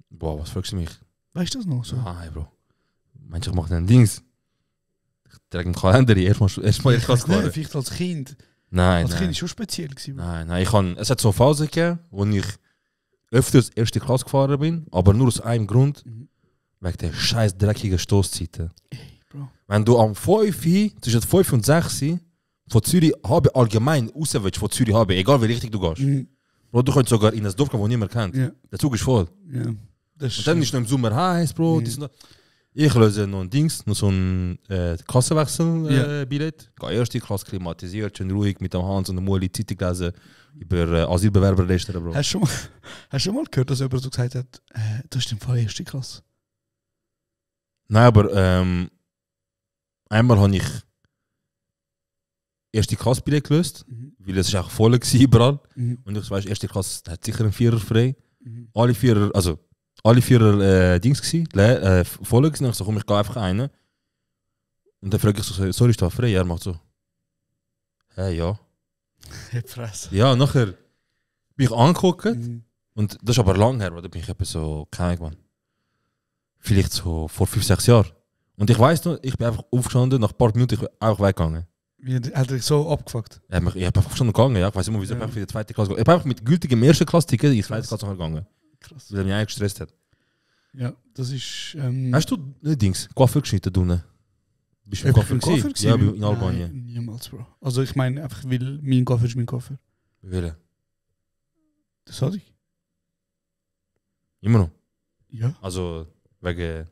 Boah, was fragst du mich? Weißt du das noch so? Nein, Bro. Manche machen dann Dings. Ich trage im Kalender erstmal erst Nein, gefahren. vielleicht als Kind. Nein, Als Kind nein. ist schon speziell gewesen, Bro. Nein, es hat so Phasen gegeben, wo ich öfters erste Klasse gefahren bin, aber nur aus einem Grund, wegen der scheiß dreckigen Stoßzeiten. Bro. Wenn du am 5, zwischen 5 und 6 von Zürich HB allgemein raus willst, von Zürich HB, egal wie richtig du gehst. Mhm. Bro, du kannst sogar in das Dorf gehen, wo niemand kennt. Ja. Der Zug ist voll. Ja. Das Und dann ist noch im Sommer heiß, Bro. Ja. Das und das. Ich löse noch ein Dings, noch so ein Kassenwechsel-Billett. Gehe erste Klasse klimatisiert, schön ruhig mit dem Hans und der Muli Zeitung lesen über Asylbewerberlisten, Bro. Hast du schon mal gehört, dass jemand so gesagt hat, das ist im Fall erste Klasse? Nein, aber einmal habe ich erste Klasse Billett gelöst, weil es ist auch voll war überall. Und ich weiß, erste Klasse hat sicher einen Vierer frei. Alle Vierer Dings gsi, voll gewesen. Ich so, komm, ich gehe einfach rein. Und dann frage ich so, sorry, ist da frei? Er macht so, hey, ja. Fresse. Ja, nachher bin ich angeguckt. Und das ist aber lang her, weil da bin ich etwa so, keine Ahnung, vielleicht so vor 5, 6 Jahren. Und ich weiss noch, ich bin einfach aufgestanden, nach ein paar Minuten ich bin auch weggegangen. Wie hat er dich so abgefuckt? Ich bin einfach aufgestanden gegangen, ja. Ich weiß immer, wieso ich bin einfach in die zweite Klasse gegangen. Ich bin einfach mit gültigem ersten Klasse-Ticket in die zweite Klasse gegangen. Krass. Weil er mich eigentlich gestresst hat. Ja, das ist... Hast du Dings, Coiffeur geschnitten drinnen? Bist du im Coiffeur gewesen? Ja, in Albanien. Nein, niemals, Bro. Also ich meine einfach, weil mein Koffer ist mein Koffer. Wie? Das hatte ich. Immer noch? Ja. Also, wegen...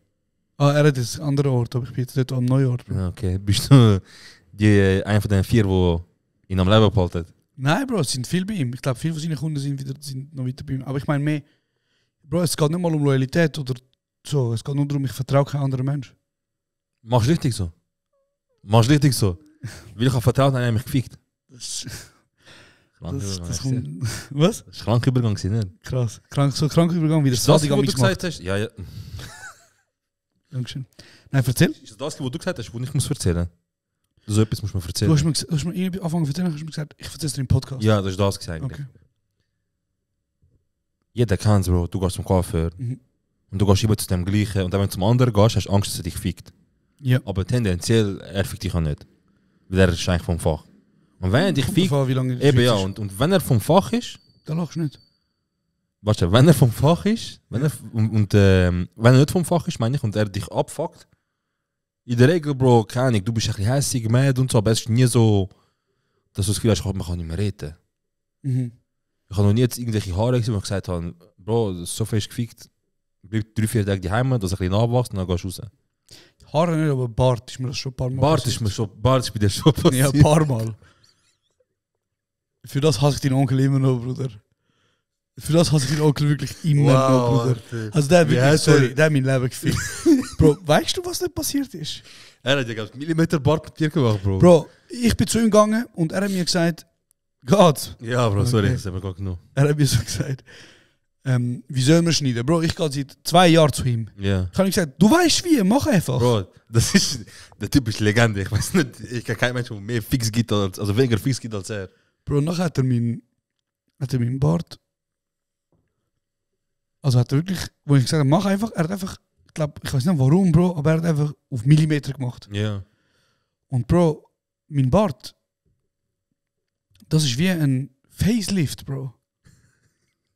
Er hat das andere Ort, aber ich bin jetzt dort am neuen Ort, Bro. Ja, okay. Bist du einer von den 4, die ihn am Leben behalten? Nein, Bro, es sind viele bei ihm. Ich glaube, viele von seinen Kunden sind noch weiter bei ihm. Aber ich meine mehr, Bro, es geht nicht mal um Loyalität oder so. Es geht nur darum, ich vertraue keinen anderen Menschen. Machst du richtig so? Machst du richtig so? Weil ich habe vertraut, dann habe ich mich gefickt. Das Das kommt, was? ist kranker Übergang, nicht? Krass. So krank Übergang wie das Ist das, Sadi was du gemacht. gesagt hast? Ja, ja. Dankeschön. Nein, erzähl. Ist das, was du gesagt hast, was ich muss erzählen? So etwas musst du mir erzählen. Du hast mir irgendwie angefangen zu erzählen, hast du mir gesagt, ich erzähle es dir im Podcast. Ja, das ist das gesagt. Okay. Jeder kennt es, Bro. Du gehst zum Coiffeur und du gehst immer zu dem Gleichen und dann, wenn du zum anderen gehst, hast du Angst, dass er dich fickt. Ja. Aber tendenziell, er fickt dich auch nicht. Weil er ist eigentlich vom Fach. Und wenn er dich Kommt fickt, drauf an, wie lange eben ja, ist. und wenn er vom Fach ist, Da lachst du nicht. weißt du, wenn er vom Fach ist, wenn er nicht vom Fach ist, meine ich, und er dich abfuckt, in der Regel, Bro, keine Ahnung, du bist ein bisschen hässig, mad und so, aber es ist nie so, dass du das Gefühl hast, man kann nicht mehr reden. Ich habe noch nie jetzt irgendwelche Haare gesehen, wo ich gesagt habe, Bro, so fest gefickt, bleib 3-4 Tage daheim, dass er ein bisschen nachwächst und dann gehst du raus. Haare nicht, aber Bart ist mir das schon ein paar Mal Bart ist bei dir schon passiert. Ja, ein paar Mal. Für das hasse ich deinen Onkel immer noch, Bruder. Für das hasse ich deinen Onkel wirklich immer noch, Bruder. Also der hat wirklich, sorry, der hat mein Leben gefickt. Bro, weißt du, was nicht passiert ist? Er hat ja gerade Millimeter Bart mit dir gemacht, Bro. Bro, ich bin zu ihm gegangen und er hat mir gesagt, Gott. Ja, Bro, sorry, Okay. das haben wir gar genug. Er hat mir so gesagt, wie sollen wir schneiden? Bro, ich gehe seit 2 Jahren zu ihm. Ja. Ich habe ihm gesagt, du weißt wie, mach einfach. Bro, das ist der Typ ist Legende. Ich weiß nicht, ich kann kein Mensch, der mehr fix gibt, also weniger fix gibt als er. Bro, nachher hat er meinen Bart. Also hat er wirklich, wo ich gesagt habe, mach einfach, er hat einfach, ich weiß nicht warum, Bro, aber er hat einfach auf Millimeter gemacht. Ja. Und Bro, mein Bart, das ist wie ein Facelift, Bro.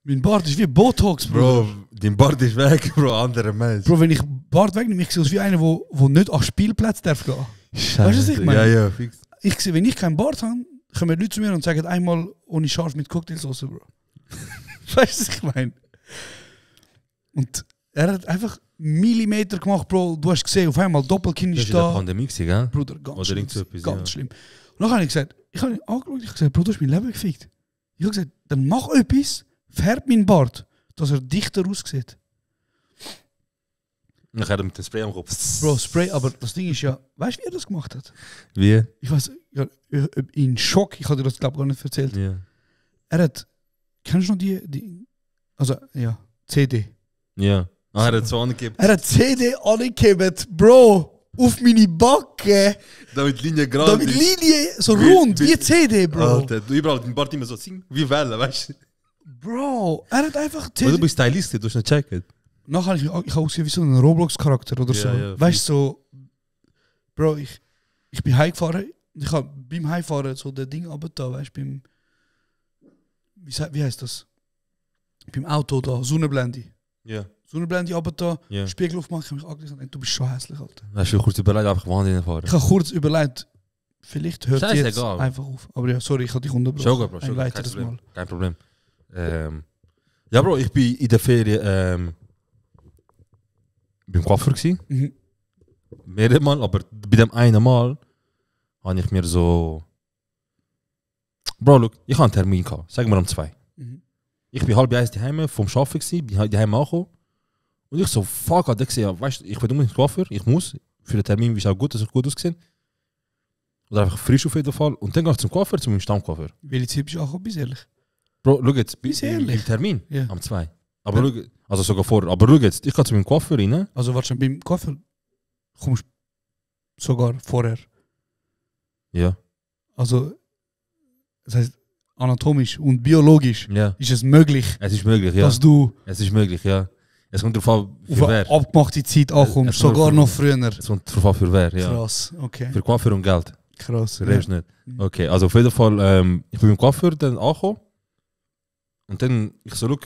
Mein Bart ist wie Botox, Bro. Bro, dein Bart ist weg, Bro, anderer Mensch. Bro, wenn ich Bart wegnehme, ich sehe aus wie einer, der nicht an Spielplatz darf gehen. Scheiße. Weißt du, was ich meine? Ja, ja, fix. Ich sehe, wenn ich keinen Bart habe, kommen Leute zu mir und sagen einmal ohne Scharf mit Cocktailsauce, Bro. Weißt du, was ich meine? Und er hat einfach Millimeter gemacht, Bro. Du hast gesehen, auf einmal Doppelkinn Das ist war in der da. Pandemie, gell? Bruder, ganz Oder schlimm. irgend so etwas, Ganz ja. schlimm. Und dann habe ich gesagt, ich habe ihn angeschaut, ich habe gesagt, Bro, du hast mein Leben gefickt. Ich habe gesagt, dann mach etwas, färb meinen Bart, dass er dichter aussieht. Dann hat er mit dem Spray am Kopf. Bro, Spray, aber das Ding ist ja, weißt du, wie er das gemacht hat? Wie? Ich weiß, ja, in Schock, ich habe dir das, glaube ich, gar nicht erzählt. Ja. Er hat, kennst du noch die also, ja, CD. Ja. Ah, er hat so angegeben. Er hat CD angegeben, Bro, auf meine Backe. Damit Linie gerade Damit Linie so rund, wie CD, Bro. Alter, du überall den Bart immer so singen, wie Wellen, weißt du? Bro, er hat einfach CD. Du bist Stylist, du hast nicht checken. Nachher ich ausgesehen wie so ein Roblox-Charakter oder so. Ja, weißt du, so, Bro, ich bin heimgefahren und ich habe beim Heimfahren so das Ding runter, weißt du, beim, wie heißt das? Beim Auto da, Sonnenblende. Ja. Sonnenblende runter, Ja. Spiegel aufgemacht, ich habe mich angesehen und du bist schon hässlich, Alter. Hast du kurz überlegt, einfach Wahnsinn fahren? Ich habe kurz überlegt, vielleicht hört es jetzt egal. einfach auf. Aber ja, sorry, ich habe dich unterbrochen. Schon gut, Bro, schon gut, kein Problem. Ja, Bro, ich bin in der Ferien beim Coiffeur gsi. Mhm. Mehrere Mal, aber bei dem einen Mal habe ich mir so... Bro, look, ich hatte einen Termin gehabt, sagen wir um 2. Mhm. Ich bin 12:30 daheim vom Arbeiten gsi, bin daheim angekommen. Und ich so, fuck, hat ich gesehen, weißt du, ich will unbedingt Coiffeur, ich muss. Für den Termin ist auch gut, dass ich gut ausgesehen. Oder einfach frisch auf jeden Fall. Und dann gehe ich zum Coiffeur, zu meinem Stammcoiffeur. Welche Zeit bist du auch, bis ehrlich? Bro, schau jetzt, Bist im Termin, Ja. am 2. Aber schau, also sogar vorher. Aber schau jetzt, ich gehe zu meinem Coiffeur rein. Also warte schon, beim Coiffeur kommst du sogar vorher. Ja. Also, das heißt, anatomisch und biologisch Ja. ist es möglich, Es ist möglich, ja. dass du Es ist möglich, ja. Es kommt darauf an, auf für eine wer. abgemachte Zeit ankommst, Es kommt sogar für- noch früher. Es kommt darauf an, für wer, ja. Krass, okay. Für Coiffeur und Geld. Krass. Für Rest nicht. Okay, also auf jeden Fall, ich bin beim Coiffeur dann angekommen. Und dann, ich so, schau,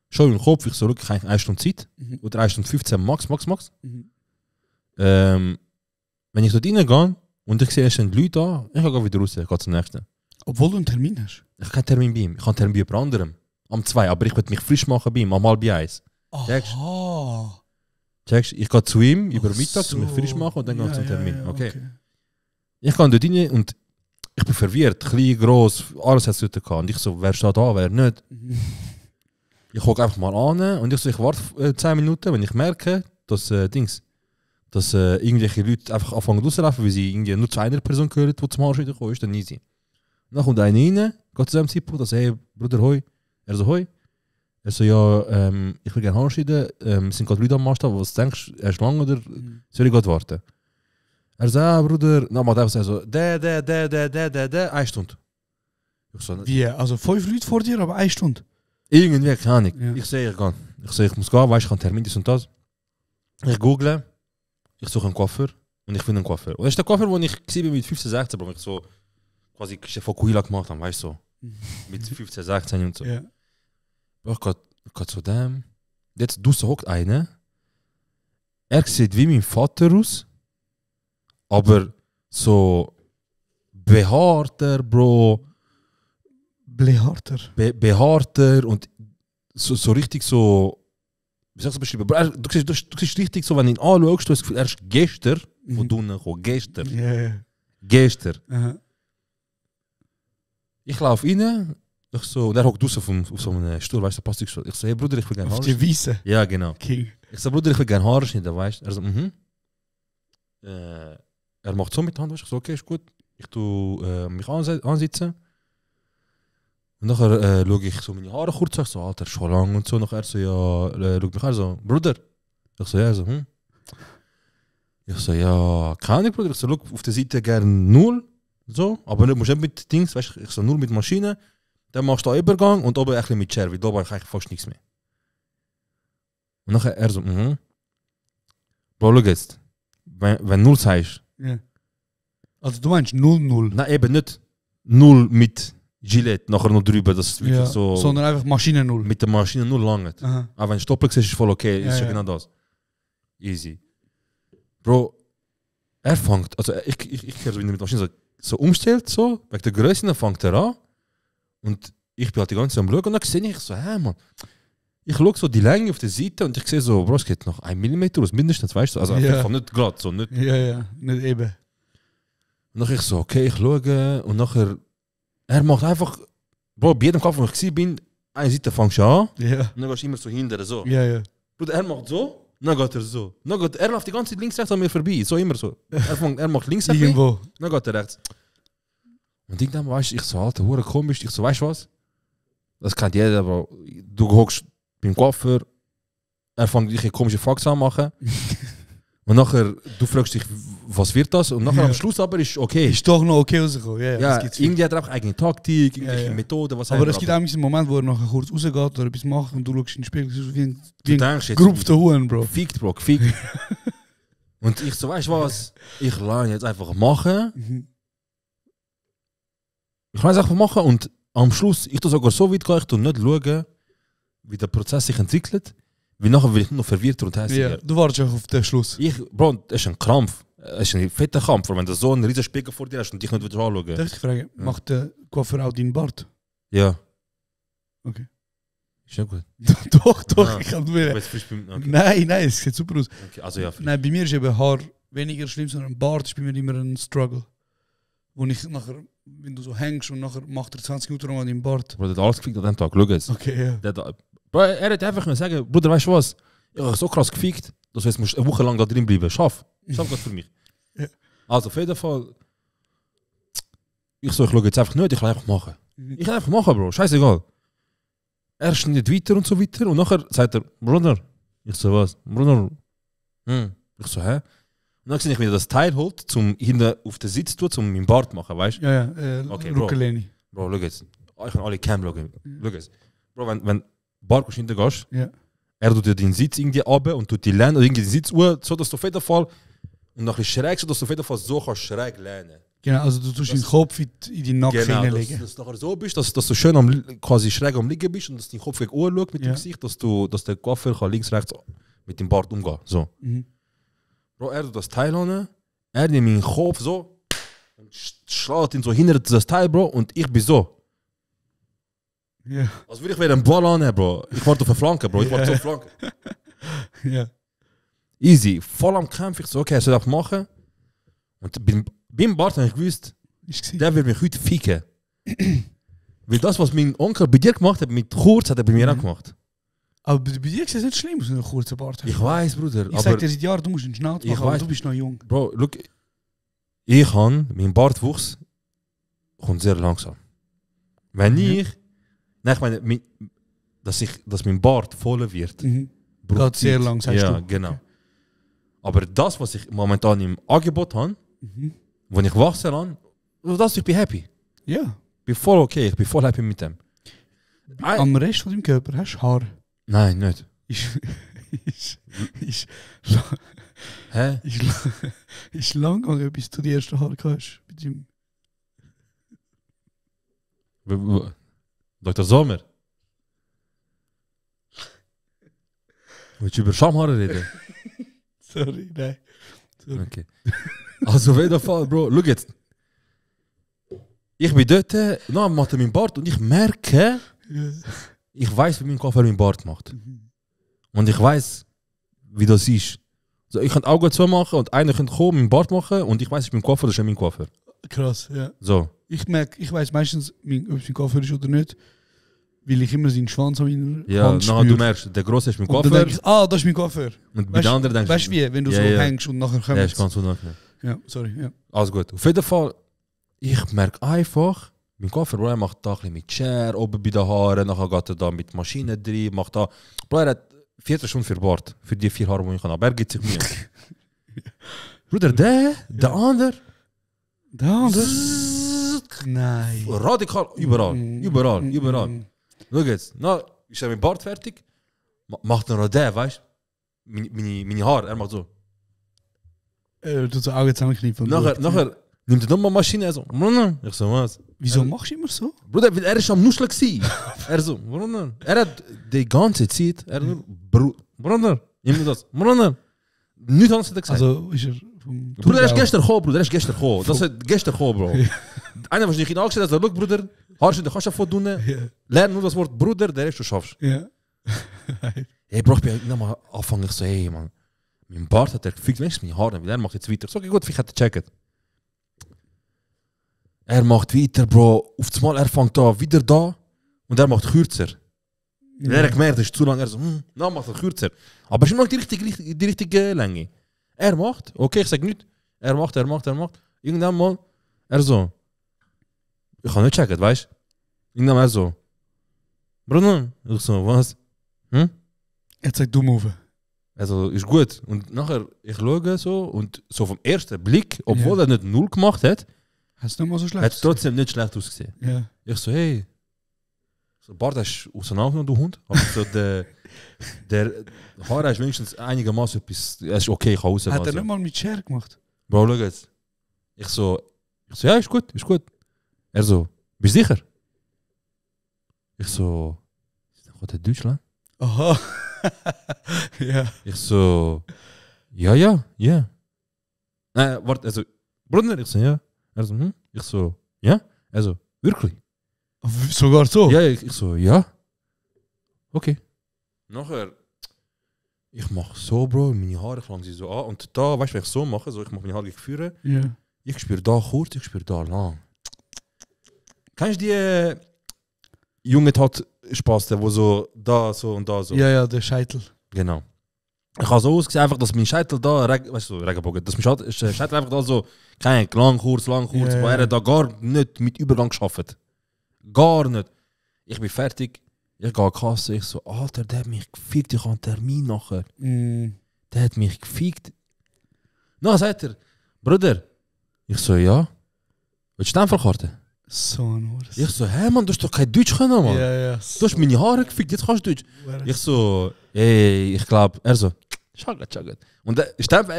schon im Kopf, ich so, schau, ich habe 1 Stunde Zeit. Mhm. Oder 1 Stunde 15 max. Mhm. Wenn ich dort reingehe und ich sehe, es sind Leute da, ich gehe wieder raus, ich gehe zum nächsten. Obwohl du einen Termin hast. Ich habe keinen Termin bei ihm, ich habe einen Termin bei jemand anderem. Am 2, aber ich will mich frisch machen bei ihm, am 1:30. Checkst? Aha. Checkst? Ich gehe zu ihm über Ach Mittag, zu mich so. frisch machen und dann gehe ich Ja, zum ja, Termin. ja, Okay. okay. Ich gehe dort rein und ich bin verwirrt, klein, gross, alles hat es dort gehabt. Und ich so, wer steht da, wer nicht. Ich gucke einfach mal an und ich so, ich warte 10 Minuten, wenn ich merke, dass dass irgendwelche Leute einfach anfangen rauszulaufen, weil sie irgendwie nur zu einer Person gehören, die zum Arsch wiederkommen, ist dann easy. Und dann kommt einer rein, geht zu dem Zeitpunkt und sagt, hey Bruder, hoi. Er so, hoi. Er so, ja, ich will gerne anschneiden, sind gerade Leute am Maßstab, was denkst du, erst lang oder soll ich gerade warten? Er so, ah Bruder, dann macht er so, der, 1 Stunde. Ich so, Wie? Also 5 Leute vor dir, aber 1 Stunde? irgendwie, keine Ahnung. Ja. Ich sehe, ich gehe. Ich sehe, ich muss gehen, weißt du, ich habe einen Termin, das und das. Ich google, ich suche einen Coiffeur und ich finde einen Coiffeur. Und das ist der Coiffeur, den ich war mit 15, 16, wo ich so quasi von Kuila gemacht habe, weißt du, so. Mit 15, 16 und so. Ja. Ich gehe zu dem. Jetzt draussen hockt einer. Er sieht wie mein Vater aus, aber so behaarter, Bro. Behaarter? Behaarter und so richtig so. Wie soll ich das beschreiben? Du siehst richtig so, wenn du ihn anschaust, du hast das Gefühl, er ist gestern von unten gekommen. Gestern. Yeah. Gestern. Aha. Ich laufe rein, ich so, der hockt draußen auf so einem Stuhl, weißt du, Plastikstuhl. Ich so, hey Bruder, ich will gerne Auf Haare die Wiese. Ja, genau. King. Ich so, Bruder, ich will gerne Haare schneiden, weißt du. Er so, er macht so mit der Hand, weißt du. Ich so, okay, ist gut. Ich tue mich ansitzen. Und nachher schaue ich so meine Haare kurz an, ich so, Alter, schon lang und so. Nachher so, ja, schaut mich an, so, Bruder. Ich so, ja, so, Ich so, ja, keine Ahnung, Bruder. Ich so, schau auf der Seite gerne 0. So, aber nicht, musst nicht mit Dings, weißt du, ich so, nur mit Maschine. Dann machst du einen Übergang und oben ein bisschen mit Share, weil da war ich eigentlich fast nichts mehr. Und nachher er so, Bro, schau jetzt. Wenn 0 sagst. Ja. Also du meinst 0-0? Nein, eben nicht 0 mit Gillette, nachher noch drüber, das ist wirklich Ja, so. sondern einfach Maschine 0. Mit der Maschine 0 langt. Aha. Aber wenn du Stoppel siehst, ist voll okay, ist ja genau das. Easy. Bro, er fängt, also ich kehre so, wenn er mit der Maschine so umstellt, so, wegen der Größe, dann fängt er an. Und ich bin halt die ganze Zeit am Schauen und dann sehe ich so, hä Mann. Ich schaue so die Länge auf der Seite und ich sehe so, Bro, es geht noch 1 mm aus, mindestens, weißt du? Also einfach nicht glatt, so nicht. Ja, nicht eben. Und dann ich so, okay, ich schaue und nachher, er macht einfach, Bro, bei jedem Kampf, wo ich bin, eine Seite fängst du an Ja. und dann gehst du immer so hinter, so. Ja. Bruder, er macht so, dann geht er so. Dann geht, er läuft die ganze Zeit links, rechts an mir vorbei, so immer so. Er macht links, rechts, Irgendwo. dann geht er rechts. Und irgendwann weißt du, ich so, Alter, hure komisch, ich so, weißt du was? Das kennt jeder, aber du hockst beim Coiffeur, er fängt dich komische Fax an machen. Und nachher, du fragst dich, was wird das? Und nachher am Schluss aber ist okay. Ist doch noch okay rausgekommen. Ja, irgendwie hat er auch eigene Taktik, irgendwelche Methoden, was aber es gibt auch einen Moment, wo er nachher kurz rausgeht oder etwas macht und du schaust in den Spiegel, so wie ein jetzt, gerupfter Huhn, Bro. Gefickt, Bro, gefickt. Und ich so, weißt du was? Ich lasse ihn jetzt einfach machen. Ich lasse es einfach machen und am Schluss, ich tue sogar so weit gehen, ich tue nicht schauen, wie der Prozess sich entwickelt, weil nachher will ich nur verwirrt und hässlich. Ja, du wartest auch auf den Schluss. Bro, es ist ein Krampf. Es ist ein fetter Kampf, wenn du so einen riesen Spiegel vor dir hast und dich nicht wieder anschauen. Darf ich dich fragen, macht der Coiffeur auch deinen Bart? Ja. Okay. Ist ja gut. doch, ich kann mir. Okay. Nein, es sieht super aus. Okay, also ja, nein, bei mir ist eben Haar weniger schlimm, sondern Bart ist bei mir immer ein Struggle. Wo ich nachher, wenn du so hängst und nachher macht er 20 Minuten lang an deinem Bart. Bro, der hat alles gefickt an dem Tag, schau jetzt. Okay, ja. Bro, er hat einfach nur sagen, Bruder, weißt du was? Ich habe so krass gefickt, dass du jetzt musst eine Woche lang da drin bleiben. Schaff das für mich. Ja. Also auf jeden Fall, ich schaue jetzt einfach nicht, ich kann einfach machen. Ich kann einfach machen, Bro, scheißegal. Er schneidet weiter und so weiter und nachher sagt er, Bruder, ich so was, Bruder, ich so, hä? Und dann sehe ich, wie er das Teil holt, zum hinten auf den Sitz tun, um meinen Bart zu machen, weißt du? Ja, okay, Ruckeleni. Bro, schau jetzt. Ich kann alle Cam schauen. Schau jetzt. Bro, wenn Bart hinten gehst, er tut dir den Sitz irgendwie runter und tut die Lehne, oder irgendwie den Sitz so dass du auf jeden Fall, und nachher schräg, so dass du auf jeden Fall so kannst schräg lehnen. Genau, also du tust den Kopf in die Nacken hineinlegen. Dass du nachher so bist, dass du schön quasi schräg am Liegen bist und dass dein Kopf gegen Uhr schaut mit dem Gesicht, dass der Coiffeur kann links, rechts mit dem Bart umgehen. So. Bro, er tut das Teil an, er nimmt meinen Kopf so und schlägt ihn so hinter das Teil, Bro, und ich bin so. Ja. Also würde ich wieder einen Ball annehmen, Bro. Ich warte auf eine Flanke, Bro. Ich warte auf eine Flanke. Ja. Easy. Voll am Kampf. Ich so, okay, er soll das machen. Und beim Bart habe ich gewusst, der wird mich heute ficken. Weil das, was mein Onkel bei dir gemacht hat, mit kurz, hat er bei mir auch gemacht. Aber bei dir ist es nicht schlimm, dass du einen kurzen Bart hast. Ich weiß, Bruder. Ich sag dir seit Jahren, du musst ihn schnell machen, aber du bist noch jung. Bro, look, ich kann, mein Bartwuchs kommt sehr langsam. Wenn ich, nein, ich meine, dass mein Bart voller wird, geht sehr langsam. Ja, genau. Okay. Aber das, was ich momentan im Angebot habe, wenn ich wachsen kann, ich bin happy. Ja. Ich bin voll okay, ich bin voll happy mit dem. Am Rest von deinem Körper hast du Haar. Nein, nicht. Ist lang gegangen, bis du die ersten Haare hast. Dr. Sommer. Willst du über Schamhaare reden? Sorry, nein. Sorry. Okay. Also auf jeden Fall, Bro, schau jetzt. Ich bin dort, macht er meinen Bart und ich merke, ich weiß, wie mein Coiffeur meinen Bart macht. Und ich weiß, wie das ist. So, ich könnte Augen zu machen und einer könnte kommen, meinen Bart machen und ich weiß, ich bin Coiffeur, das ist ja mein Coiffeur. Krass, ja. So. Ich weiß meistens, ob es mein Coiffeur ist oder nicht, weil ich immer seinen Schwanz an meiner Hand spüre. Du merkst, der Grosse ist mein Und Coiffeur. dann denke ich, das ist mein Coiffeur. Und bei den anderen denkst du... Weißt du wie, wenn du so hängst und nachher kommst? Ja, ist ganz unangenehm. Ja, sorry, ja. Alles gut. Auf jeden Fall, ich merke einfach, mein Coiffeur, Bro, er macht da ein bisschen mit Share oben bei den Haaren, nachher geht er da mit Maschinen drin, macht da... Bro, er hat 40 Stunden für Bart, für die 4 Haare, die ich kann, aber er gibt sich Mühe. Bruder, der andere... Der andere? Nein. Radikal, überall. Schau jetzt, na, ist er mit Bart fertig? Macht er noch der, weißt du? Meine Haare, er macht so. Du so Augen zusammenkneifen. Nachher nimmt er nochmal Maschine, er so, ich so, was? Wieso machst du immer so? Bruder, weil er ist am Nuscheln gsi. Er so, Bruder. Er hat die ganze Zeit, er nur, Bruder, immer das, Bruder. Nichts anderes hat er gesagt. Also ist er vom Bruder, er ist gestern gekommen, Bruder, er ist gestern gekommen. Das ist gestern gekommen, Bro. Einer, was ich ihn angestellt habe, sagt, Bruder, Haarschnitt, du kannst ja tun. Lern nur das Wort Bruder, der ist, du schaffst. Ja. Hey, Bro, ich bin nochmal anfangen, ich so, hey, man. Mein Bart hat er gefickt, wenigstens meine Haare, weil er macht jetzt weiter. So, okay, gut, ich hätte gecheckt. Er macht weiter, Bro. Auf das Mal, er fängt da, wieder da. Und er macht kürzer. Ja. Er hat gemerkt, das ist zu lang. Er so, na, macht er kürzer. Aber es ist noch die richtige Länge. Er macht, okay, ich sag nicht. Er macht. Irgendwann mal, er so. Ich kann nicht checken, weißt du? Irgendwann mal er so. Bruder, ich so, was? Er sagt dumm auf. Also, ist gut. Und nachher, ich schaue so und so vom ersten Blick, obwohl er nicht 0 gemacht hat, hast du nicht mal so schlecht? Hat es trotzdem nicht schlecht ausgesehen. Ja. Ich so, hey, so Bart ist auseinandergenommen, du Hund. Aber so der Haar ist wenigstens einigermaßen etwas, es ist okay, ich kann rausgehen. Hat er nicht mal mit Share gemacht? Bro, schau jetzt. Ich so, ja, ist gut. Er so, bist du sicher? Ich so, ist das Deutschland? Aha. Ja. Ich so, ja. Nein, warte, also, Bruder, ich so, ja. Er so, Ich so, ja? Er so, wirklich? Sogar so? Ja, ich so, ja. Okay. Nachher, ich mach so, Bro, meine Haare fangen sie so an. Und da, weißt du, wenn ich so mache, so, ich mach meine Haare führen. Ja. Ich spüre da kurz, ich spüre da lang. Kennst du die junge Spaß, wo so da so und da so? Ja, der Scheitel. Genau. Ich habe so ausgesehen, einfach, dass mein Scheitel da, weißt du, Regenbogen, dass mein Scheitel einfach da so, kein lang, kurz, aber er hat da gar nicht mit Übergang geschafft. Gar nicht. Ich bin fertig, ich gehe an die Kasse, ich so, Alter, der hat mich gefickt, ich habe einen Termin nachher. Der hat mich gefickt. Na, sagt er, Bruder. Ich so, ja. Willst du Stempelkarte? So ein Urs. Ich so, hä, Mann, du hast doch kein Deutsch können, Mann. Ja. Du hast meine Haare gefickt, jetzt kannst du Deutsch. Ich so, ey, ich glaube, er so, Schagat. Und er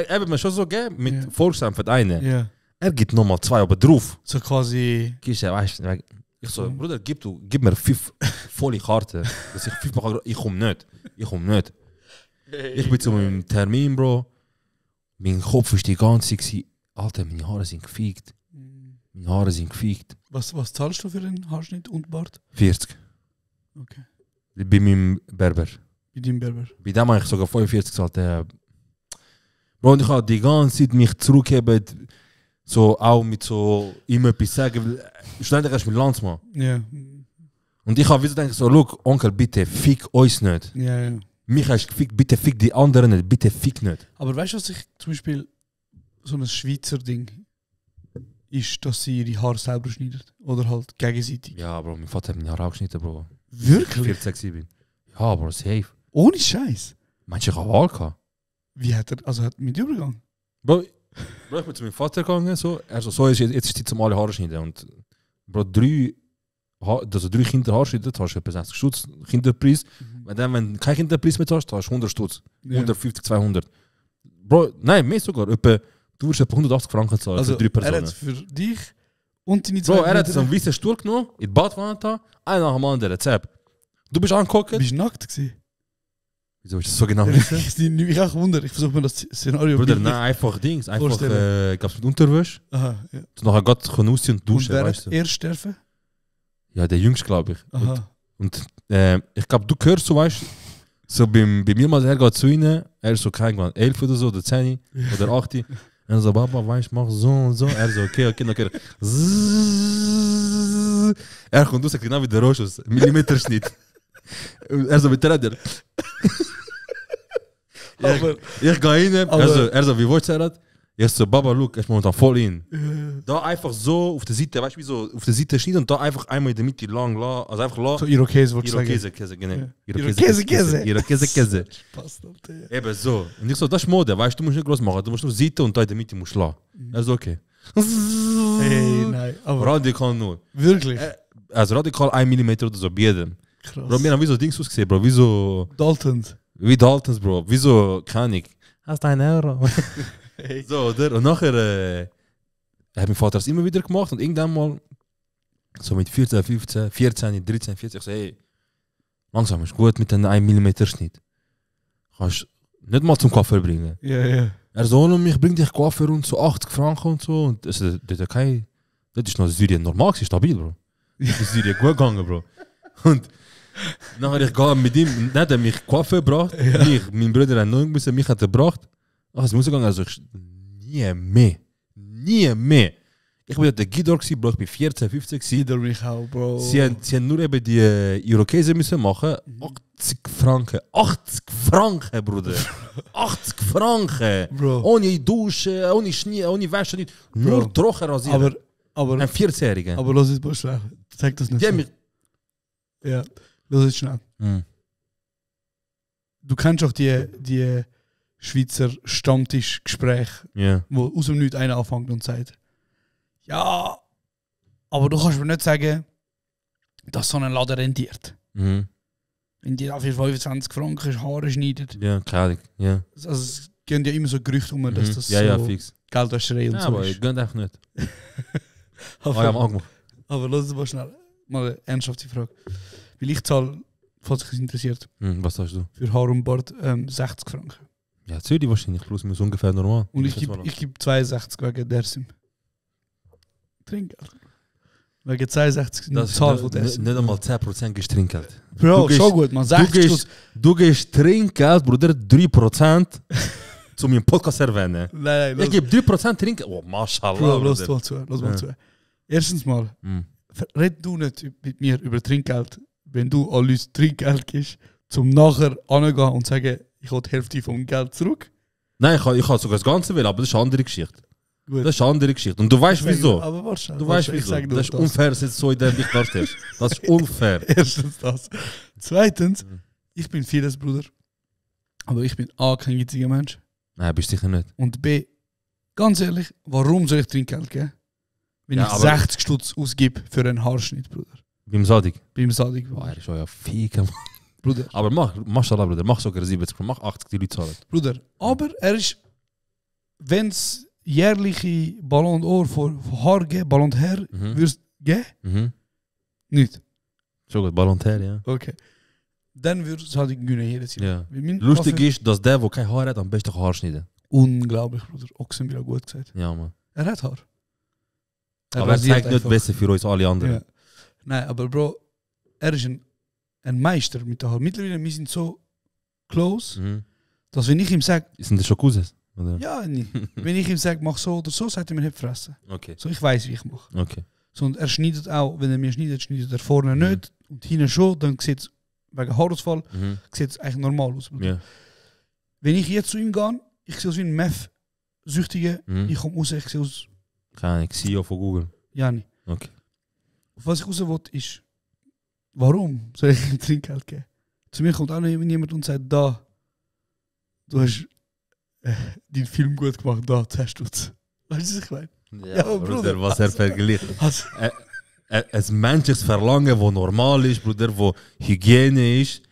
hat mir schon so gegeben, mit Volksstempel einen. Ja. Er gibt nochmal 2 oben drauf. So quasi... Ich so, Bruder, gib mir 5 volle Karten, dass ich 5 mache. Ich komm nicht. Ich bin zu meinem Termin, Bro. Mein Kopf war die ganze Zeit, Alter, meine Haare sind gefickt. Was zahlst du für den Haarschnitt und Bart? 40. Okay. Bei meinem Berber. Bei deinem Berber? Bei dem habe ich sogar 45 gezahlt. Bro, und ich habe die ganze Zeit mich zurückgeben, so auch mit so immer etwas sagen. Schlussendlich hast du mit Landsmann. Ja. Und ich habe wieder gedacht, so, look, Onkel, bitte, fick uns nicht. Ja. Mich hast du gefickt, bitte fick die anderen nicht, bitte fick nicht. Aber weißt du, was ich zum Beispiel so ein Schweizer Ding ist, dass sie ihre Haare selber schneiden? Oder halt gegenseitig? Ja, Bro, mein Vater hat meine Haare auch geschnitten, Bro. Wirklich? 14, 7. Ja, Bro, safe. Ohne Scheiß. Meinst du, ich habe Wahl gehabt? Wie hat er, also hat mit Übergang? Bro, ich bin zu meinem Vater gegangen, so, er so jetzt ist die zum alle Haare schneiden. Und Bro, 3 Kinder Haare schneiden, hast du etwa 60 Stutz Kinderpreis. Wenn du keinen Kinderpreis mehr hast, hast du 100 Stutz. 150, 200. Bro, nein, mehr sogar. Du wirst etwa 180 Franken zahlen für 3 Personen. Er hat für dich und deine 2 Bro, er hat so einen weißen Stuhl genommen, in die Badwanne, einen nach dem anderen, Zap. Du bist angeguckt. Bist du nackt gewesen? Wieso ist das so genau wissen? Ich auch wundern, ich versuche mir das Szenario Bruder, nein, einfach Dings. Einfach gab's mit Unterwäsche. Aha, ja. Nachher geht raus und duschen, wer weißt du. erst sterben? Ja, der Jüngste, glaube ich. Aha. Und ich glaube, du hörst so, weißt So bei mir mal, er geht zu ihnen, er ist so kein 11 oder so, oder 10 oder 8. Er so, Papa, weißt du, mach so und so. Er so, okay. Zzzz. Er kommt, du sagst genau wie der Roschus, Millimeterschnitt. Er so, mit Räder. Ich gehe rein, er so, wie willst du das? Ich so, Baba, look, er ist momentan voll in. Da einfach so auf der Seite, weißt du, wie so auf der Seite schneiden und da einfach einmal in der Mitte lang, also einfach lang. So Irokese, würdest du sagen. Irokese, genau. Irokese. Passt auf der. Eben so. Und ich so, das ist Mode, weißt du, musst nicht groß machen, du musst nur Seite und da in der Mitte musst du lassen. Also okay. Hey, nein, aber... Radikal nur. Wirklich? Also radikal 1 mm oder so bei jedem. Krass. Bro, wir haben wie so Dings ausgesehen, Bro, wie so... Daltons. Wie Daltons, Bro, wie so, keine Ahnung. Hast du 1 Euro? Hey. So, oder? Und nachher hat mein Vater das immer wieder gemacht und irgendwann mal, so mit 14, 15, 14, 13, 14, ich so, hey, langsam ist gut mit einem 1 mm Schnitt. Kannst nicht mal zum Coiffeur bringen. Ja, ja. Er so, ich bring dich Coiffeur und so 80 Franken und so. Und das ist noch Syrien normal, stabil, Bro. Das ist Syrien gut gegangen, Bro. Und nachher ich gehe mit ihm, dann hat er mich Coiffeur gebracht, mein Bruder hat noch müssen, mich hat er gebracht. Ach, es muss gegangen, also nie mehr. Ich bin der Gidor gsi, Bro, ich bin 14, 15 gsi. Gidor mich auch, Bro. Sie haben nur eben die Irokese müssen machen. 80 Franken, Bruder. 80 Franken. Bro. Ohne Dusche, ohne Schnee, ohne Wäsche, nicht. Nur trocken rasieren. Aber ein 14-Jähriger. Aber lass es mal schnell. Zeig das nicht. Ja, lass es schnell. Du kennst auch die Schweizer Stammtischgespräche, wo aus dem Nichts einer anfängt und sagt, ja, aber du kannst mir nicht sagen, dass so ein Laden rentiert. Wenn die für 25 Franken Haare schneidet. Ja, klar. Ja. Also es gehen ja immer so Gerüchte um, dass das so fix. Geldwäscherei und ja, so aber ist. Ich gönne einfach nicht. Aber lass uns mal schnell mal eine ernsthafte Frage. Weil ich zahle, falls dich das interessiert, was sagst du? für Haar und Bart 60 Franken. Ja, Zürich wahrscheinlich, plus minus ungefähr normal. Und ich gebe 62 wegen der Sim. Trinkgeld. Wegen 62 das Zahl von der Sim. Nicht einmal 10% gibst Trinkgeld. Bro, schon gut, man. Du gibst Trinkgeld, Bruder, 3% zu meinem Podcast erwähnen. Nein, ich gebe 3% Trinkgeld. Oh, mashallah. Bro, lass mal zu. Erstens mal, red du nicht mit mir über Trinkgeld, wenn du an Leute Trinkgeld gibst, zum nachher angehen und sagen, ich will die Hälfte vom Geld zurück. Nein, ich kann sogar das Ganze will, aber das ist eine andere Geschichte. Gut. Das ist eine andere Geschichte. Und du weißt wieso. Aber warte, du weißt wieso. Das ist unfair, dass du so in der dich darstellst. Das ist unfair. Erstens das. Zweitens, ich bin vieles, Bruder. Aber ich bin A, kein gitziger Mensch. Nein, bist du sicher nicht. Und B, ganz ehrlich, warum soll ich Trinkgeld geben? Wenn ich 60 Stutz ausgebe für einen Haarschnitt, Bruder. Beim Sadik? Beim Sadik. Boah, er ist ja Fieke, Mann. Bruder. Aber mach Bruder, mach sogar 70, mach 80, die Leute zahlen. Bruder, aber er ist, wenn es jährliche Ballon d'Or für Haar geben, Ballon d'Or, würdest du geben? Nicht. Schon gut, Ballon d'Or, ja. Okay. Dann würde es halt gewinnen jedes Jahr. Ja. Lustig ist, dass der kein Haar hat, am besten Haar schneiden. Unglaublich, Bruder. Ochsen wieder gut gesagt. Ja, Mann. Er hat Haar. Aber er zeigt nicht besser für uns alle anderen. Ja. Nein, aber Bro, er ist ein Meister mit der Haar. Mittlerweile, wir sind so close, dass wenn ich ihm sage... Sind das schon Cousins? Oder? Ja, nicht. Wenn ich ihm sage, mach so oder so, sagt er mir nicht fressen. Okay. So, ich weiß, wie ich mache. Okay. So, und er schneidet auch, wenn er mir schneidet er vorne nicht und hinten schon, dann sieht es wegen Haarausfall sieht es eigentlich normal aus. Ja. Wenn ich jetzt zu ihm gehe, ich sehe aus wie ein Meth-Süchtiger, ich komme raus, ich sehe aus... Keine Ahnung, CEO von Google. Ja, nicht. Okay. Was ich raus will, ist, warum soll ich ihm Trinkgeld geben? Zu mir kommt auch noch jemand und sagt, da, du hast deinen Film gut gemacht, da, 10 Stutz. Weißt du, was ich meine? Ja, aber Bruder, was er vergleicht. Ein menschliches Verlangen, das normal ist, Bruder, wo Hygiene ist,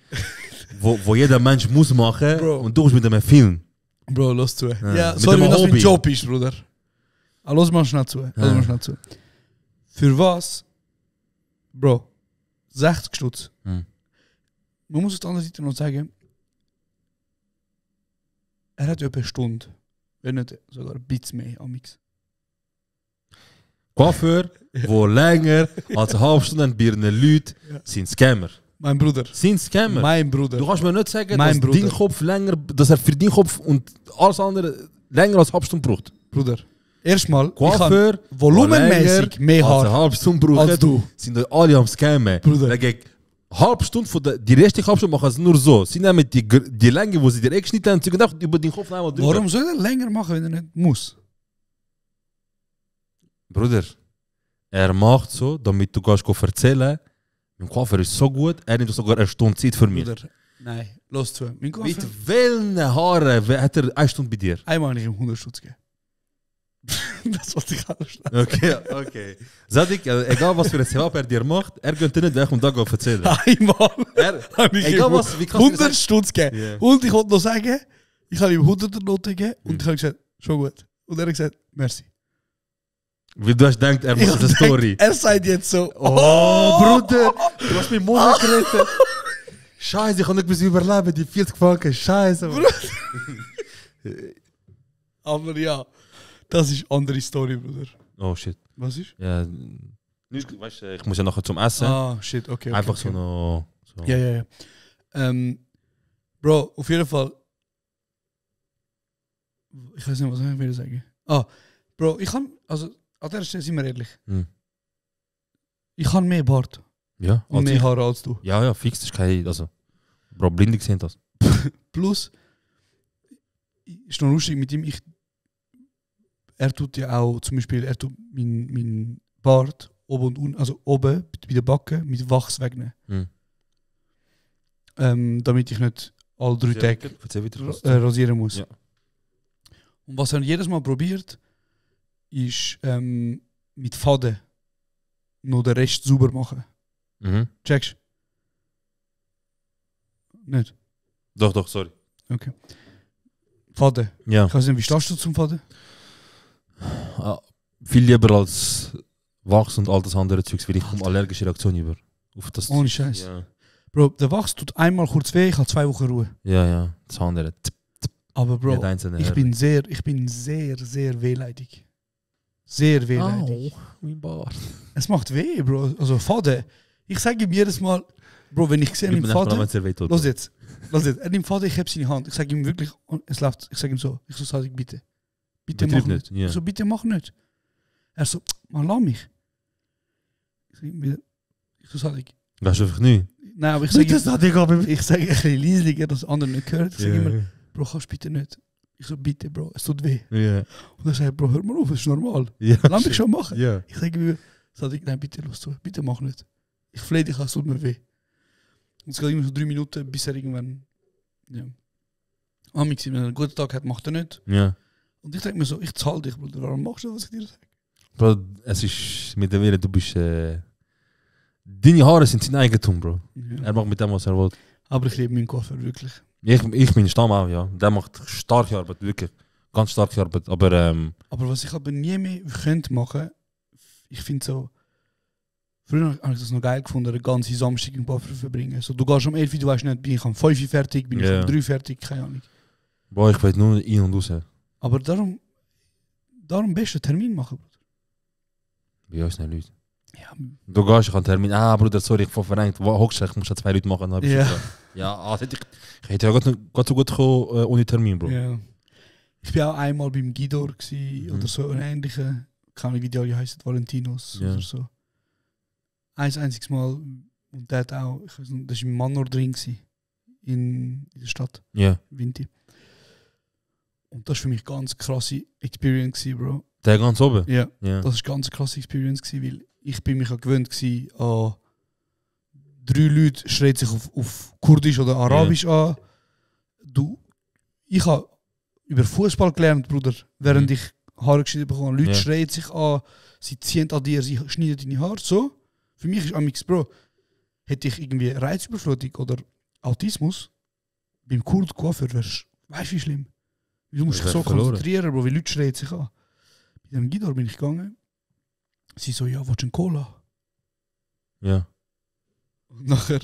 wo jeder Mensch muss machen, Bro. Und du bist mit einem Film. Bro, lass zu. Ja, sorry, wenn das mein Job ist, Bruder. Lass mal schnell zu. Für was? Bro, 60 Stutz. Man muss auf der anderen Seite noch sagen, er hat ja eine Stunde, wenn nicht sogar ein bisschen mehr amix. Coiffeur, wo länger als eine halbe Stunde bei ihren Leuten sind Scammer. Mein Bruder. Sind Scammer. Mein Bruder. Du kannst mir nicht sagen, Mein dass Bruder. dein Kopf länger, dass er für deinen Kopf und alles andere länger als eine halbe Stunde braucht. Bruder. Erstmal, Coiffeur, ich habe volumenmäßig mehr als eine Haar halbe Stunde brauchen, als du. sind euch alle am Scammen. Bruder. Dagegen halbe Stunde von die restliche halbe Stunde machen sie nur so. Sie nehmen die Länge, wo sie dir geschnitten haben, sie gehen einfach über den Kopf einmal drüber. Warum soll er länger machen, wenn er nicht muss? Bruder, er macht so, damit du kannst erzählen, mein Coiffeur ist so gut, er nimmt sogar eine Stunde Zeit für mich. Bruder, nein, los zu. Mein Coiffeur, Mit welchen Haaren hat er eine Stunde bei dir? einmal habe ich ihm 100 Stutz gegeben. Das wollte ich alles schnell. Okay. Sadik, egal was für ein Setup er dir macht, er geht dir nicht weg und da geht erzählen. Einmal habe ich Egal ihm was, wie kannst du 100 Stutz gegeben. Yeah. Und ich wollte noch sagen, ich habe ihm 100er Note gegeben und ich habe gesagt, schon gut. Und er hat gesagt, merci. Weil du hast gedacht, er macht eine Story. Er sagt jetzt so, Oh, Bruder, du hast mich Monat gerettet. Scheiße, ich kann nicht bis überleben, die 40 Franken, scheiße. aber ja, das ist eine andere Story, Bruder. Oh shit. Was ist? Ja, nicht, weißt du, ich muss ja nachher zum Essen. Ah, shit, okay. Einfach okay. so noch. So. Ja. Bro, auf jeden Fall. Ich weiß nicht, was ich will sagen. Bro, ich kann, also, an der Stelle sind wir ehrlich. Hm. Ich habe mehr Bart Ja, und mehr ich. Haare als du. Ja, fix, das ist kein. Also, Bro, Blinde sehen das. Plus, ist noch lustig mit ihm, er tut ja auch, zum Beispiel, er tut mein Bart oben und unten, also oben bei der Backe mit Wachs wegnehmen. Damit ich nicht alle 3 Tage rasieren muss. Ja. Und was er jedes Mal probiert, ist mit Faden noch den Rest sauber machen. Mhm. Checkst du? Nicht? Doch, sorry. Okay. Faden. Ja. Ich weiß nicht, wie stehst du zum Faden? Viel lieber als Wachs und all das andere Zeugs, weil ich komme allergische Reaktionen über. Auf das. Ohne Scheiß. Ja. Bro, der Wachs tut einmal kurz weh, ich habe 2 Wochen Ruhe. Ja, das andere. Aber Bro, Jeder einzelne ich bin sehr, sehr wehleidig. Sehr wehleidig. Mein Bart. Es macht weh, Bro. Also Faden. Ich sage ihm jedes Mal, Bro, wenn ich sehe, er nimmt Faden. Los jetzt. Er nimmt Faden, ich habe seine Hand. Ich sage ihm wirklich, es läuft. Ich sage ihm so, ich so, sag ich, bitte mach nicht. Ja. Ich so, bitte mach nicht. Er so, man lass mich. Ich so, sag ich. Das ist einfach nicht. Nein, aber ich sage ein bisschen leislicher, dass andere nicht hören. Ich sage immer, Bro, kannst bitte nicht. Ich so, bitte, Bro, es tut weh. Ja. Und er sagt, Bro, hör mal auf, es ist normal. Ja. Lass mich schon machen. Ja. Ich sage mir, nein, bitte los zu, bitte mach nicht. Ich flehe dich, es tut mir weh. Und es geht immer so 3 Minuten, bis er irgendwann, ja. Amix, wenn er einen guten Tag hat, macht er nicht. Ja. Und ich denke mir so, ich zahle dich, Bruder, warum machst du das, was ich dir sage? Bro, es ist mittlerweile, du bist. Deine Haare sind sein Eigentum, Bro. Ja. Er macht mit dem, was er will. Aber ich liebe meinen Koffer, wirklich. Ich bin Stamm auch, ja. Der macht starke Arbeit, wirklich. Ganz starke Arbeit. Aber Aber was ich aber nie mehr könnte machen, ich finde so, früher habe ich das noch geil gefunden, den ganzen Samstag im Koffer verbringen. So, du gehst um 11 Uhr, du weißt nicht, bin ich um 5 Uhr fertig, bin ich um 3 Uhr fertig, keine Ahnung. Bro, ich weiß nur in und raus. Aber darum besten Termin machen, Bruder. Bei uns nicht Leute. Ja, Du gehst, ich habe einen Termin. Bruder, sorry, ich habe verrenkt. Hockst ich muss ja 2 Leute machen. Ja, ich hätte ja gerade so gut kommen ohne Termin, Bro. ja. Ich war auch einmal beim Guidor oder so, ein ähnlicher, keine Ahnung, wie die alle heißen, Valentinos oder so. Ein einziges Mal, und der hat auch, ich weiß nicht, das war im Manor drin in der Stadt, Vinti. Und das war für mich eine ganz krasse Experience, Bro. Der ganz oben? Ja, das war eine ganz krasse Experience, weil ich bin mich gewöhnt an 3 Leute schreit sich auf Kurdisch oder Arabisch an. Ich habe über Fußball gelernt, Bruder, während ich Haare geschnitten bekomme. Leute schreien sich an, sie ziehen an dir, sie schneiden deine Haare. So. Für mich ist amix, Bro, hätte ich irgendwie Reizüberflutung oder Autismus, beim Coiffeur wärst weißt du, wie schlimm? Du musst dich so konzentrieren, Bro, wie Leute schreien sich an. Bei dem Guidor bin ich gegangen. Sie so, ja, willst du einen Cola? Ja. Und nachher,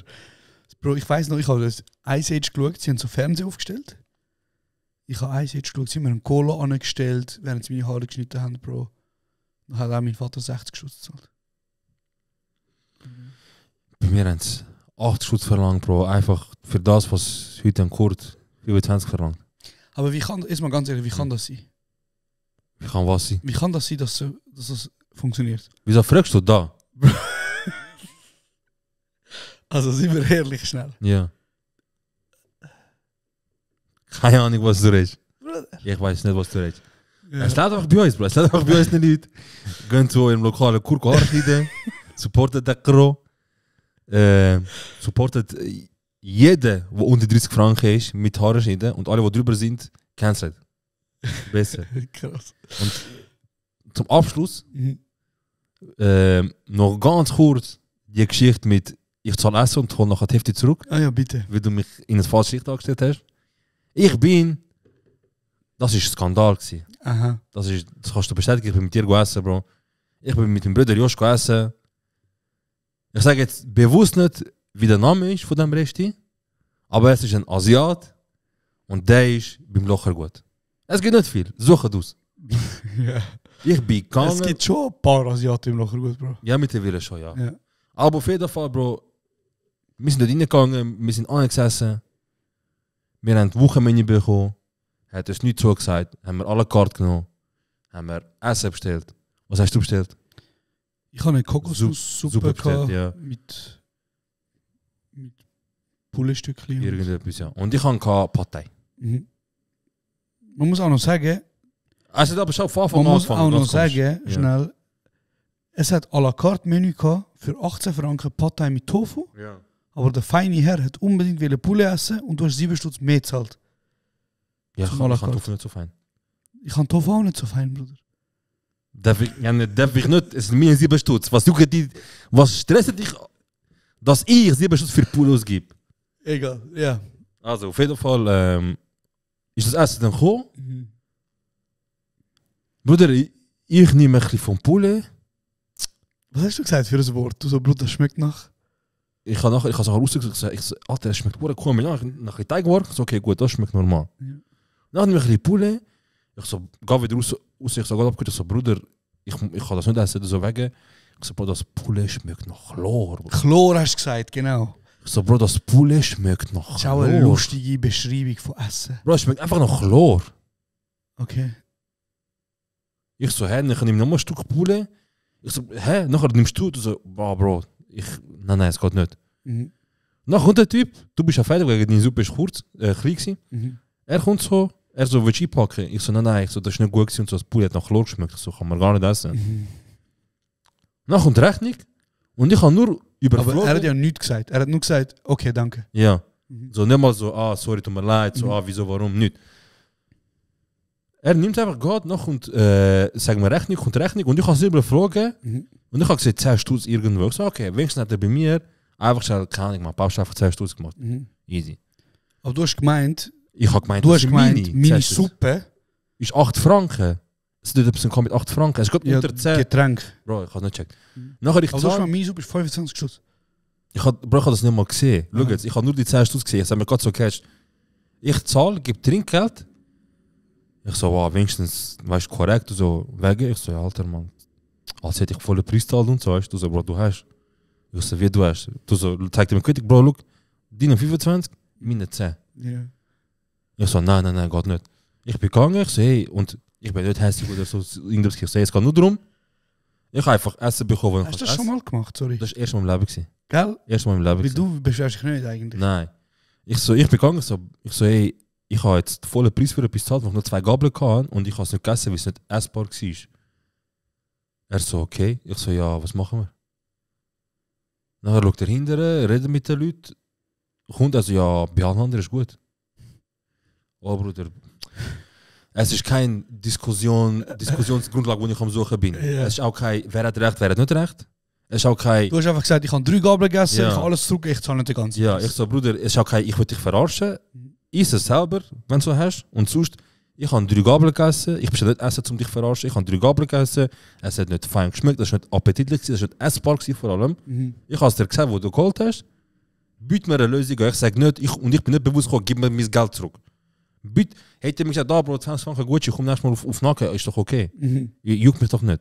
Bro, ich weiss noch, ich habe das Ice Age geschaut, sie haben so Fernseher aufgestellt. Ich habe Ice Age geschaut, sie haben mir einen Cola angestellt, während sie meine Haare geschnitten haben, Bro. Dann hat auch mein Vater 60 Stutz gezahlt. Bei mir haben sie 8 Schutz verlangt, Bro. Einfach für das, was heute ein Kurt 25 verlangt. Aber wie kann, ist mal ganz ehrlich, wie kann das sein? Wie kann was sein? Wie kann das sein, dass das funktioniert? Wieso fragst du da? Also sind wir ehrlich schnell. Ja. Keine Ahnung, was du redest. Ich weiß nicht, was du redest. Ja. Es lädt einfach bei uns, Bro. Es lädt einfach bei uns nicht. Geht so im lokalen Kurko Haarschneiden. Supportet den Kro. Supportet jeden, der unter 30 Franken ist, mit Haarschneiden. Und alle, die drüber sind, cancelt. Besser. Krass. Und zum Abschluss noch ganz kurz die Geschichte mit ich zahle Essen und hole nachher die Hälfte zurück. Ah ja, bitte. Weil du mich in ein falsches Licht angestellt hast. Das war ein Skandal gewesen. Aha. Das kannst du bestätigen, ich bin mit dir gegessen, Bro. Ich bin mit meinem Bruder Josh gegessen. Ich sage jetzt bewusst nicht, wie der Name ist von dem Resti, aber es ist ein Asiat und der ist beim Locher gut. Es gibt nicht viel, sucht aus. Ja. Ich bin gegangen. Es gibt schon ein paar Asiaten im Locher gut, Bro. Ja, mittlerweile schon, ja. Ja. Aber auf jeden Fall, Bro, wir sind dort reingegangen, wir sind angesessen, wir haben die Wochenmenü bekommen, hat uns nichts zugesagt, haben wir alle Karte genommen, haben wir Essen bestellt. Was hast du bestellt? Ich habe eine Kokosnusssuppe bestellt, ja. mit Pouletstückchen. Irgendetwas, ja. Und ich hatte Partei. Mhm. Man muss auch noch sagen, Also, aber schon von Anfang man muss auch noch sagen, ja. schnell, es hat à la carte Menü gehabt für 18 Franken Partei mit Tofu. Ja. Aber der feine Herr hat unbedingt Poulet essen und du hast 7 Stutz mehr gezahlt. Ja, ich Zum kann à la carte. Tofu nicht so fein. Ich kann Tofu auch nicht so fein, Bruder. Darf ich nicht, es sind mir 7 Stutz. Was stresst dich, dass ich 7 Stutz für Poulet ausgebe? Egal, ja. Also, auf jeden Fall ist das Essen dann gekommen. Mhm. Bruder, ich nehme ein bisschen vom Poulet. Was hast du gesagt für ein Wort? Du so, Bruder, das schmeckt nach... Ich habe nachher rausgesagt, ich so, Alter, das schmeckt gut, komm, nach ein bisschen Teig geworden. Ich so, okay, gut, das schmeckt normal. Ja. Dann nehme ich ein bisschen Poulet. Ich so, geh wieder raus, ich so, Gott, ich so, Bruder, ich kann das nicht essen, so wegen. Ich so, Bro, das Poulet schmeckt nach Chlor. Bro. Chlor hast du gesagt, genau. Ich so, Bro, das Poulet schmeckt nach Das ist auch Chlor. eine lustige Beschreibung von Essen. Bro, es schmeckt einfach nach Chlor. Okay. Ich so, hä, ich nehme nochmal ein Stück Poulet. Ich so, hä, nachher nimmst du so, Bro, nein, es geht nicht. Mhm. Dann kommt der Typ, du bist ja fertig, weil deine Suppe ist kurz, klein gewesen. Mhm. Er kommt so, willst du einpacken? Ich so, nein, ich so, das ist nicht gut gewesen und so, das Poulet hat nach Chlor geschmeckt. Ich so, kann man gar nicht essen. Mhm. Dann kommt die Rechnung und ich habe nur überflogen. Aber er hat ja nichts gesagt. Er hat nur gesagt, okay, danke. Ja. Mhm. So, nicht mal so, sorry, tut mir leid, so, wieso, warum, nicht. Er nimmt einfach Gott noch und sagt mir Rechnung, kommt Rechnung und ich habe es überflogen und ich habe gesagt, 10 Stutz irgendwo. Ich so, okay, wenigstens hat er bei mir einfach schnell, keine Ahnung, mein Papa hat einfach 10 Stutz gemacht. Easy. Aber du hast gemeint, Ich habe gemeint, du das hast ist gemeint, meine 10 Stutz. Suppe, Ist 8 Franken. Es tut etwas mit 8 Franken. Es geht ja, unter 10. Getränk. Bro, ich habe es nicht gecheckt. Nachher ich Aber du hast zahle. mal, meine Suppe ist 25 Stutz. Ich habe das nicht mal gesehen. Schau jetzt, ich habe nur die 10 Stutz gesehen. Ich habe mir gerade so gecatcht. Ich zahle, gebe Trinkgeld. Ich so, wow, wenigstens, weißt du, korrekt, und so, wegen. Ich so, ja, Alter, Mann, als hätte ich volle Preis gezahlt und so, weißt du, so, Bro, du hast. Ich so, wie du hast. Du so, zeig dir mir Kritik, Bro, look, deine 25, meine 10. Ja. Ich so, nein, geht nicht. Ich bin gegangen, ich so, hey, und ich bin nicht hässlich oder so, irgendwas, ich so, es geht nur darum, ich habe einfach Essen bekommen. Hast du das schon mal gemacht, sorry? Das war erst mal im Leben gewesen. Gell? Erst mal im Leben Weil gewesen. du beschwerst dich nicht eigentlich. Nein. Ich bin gegangen, ich so, hey, ich habe jetzt vollen Preis für etwas gezahlt, weil ich nur 2 Gabeln hatte und ich habe es nicht gegessen, weil es nicht essbar war. Er so, okay. Ich so, ja, was machen wir? Nachher schaut er hinterher, redet mit den Leuten. Kommt also, ja, bei allen anderen ist gut. Oh, Bruder. Es ist keine Diskussionsgrundlage, wo ich am Suchen bin. Ja. Es ist auch kein, wer hat recht, wer hat nicht recht. Es ist auch kein... Du hast einfach gesagt, ich habe 3 Gabeln gegessen, Ja. ich habe alles zurück, ich zahle nicht den ganzen. Ja, ich so, Bruder, es ist auch kein, ich will dich verarschen. Iss es selber, wenn du so hast. Und sonst, ich habe 3 Gabeln gegessen. Ich bestelle nicht Essen, um dich zu verarschen. Ich habe 3 Gabeln gegessen. Es hat nicht fein geschmeckt, das war nicht appetitlich, das war nicht essbar vor allem. Ich habe es dir gesagt, wo du geholt hast. Biet mir eine Lösung. Ich sage nicht, ich bin nicht bewusst gekommen, gib mir mein Geld zurück. Hätte mir gesagt, da, Bro, 20 Franken gut, ich komme nächstes Mal auf Nacken, ist doch okay. Juckt mich doch nicht.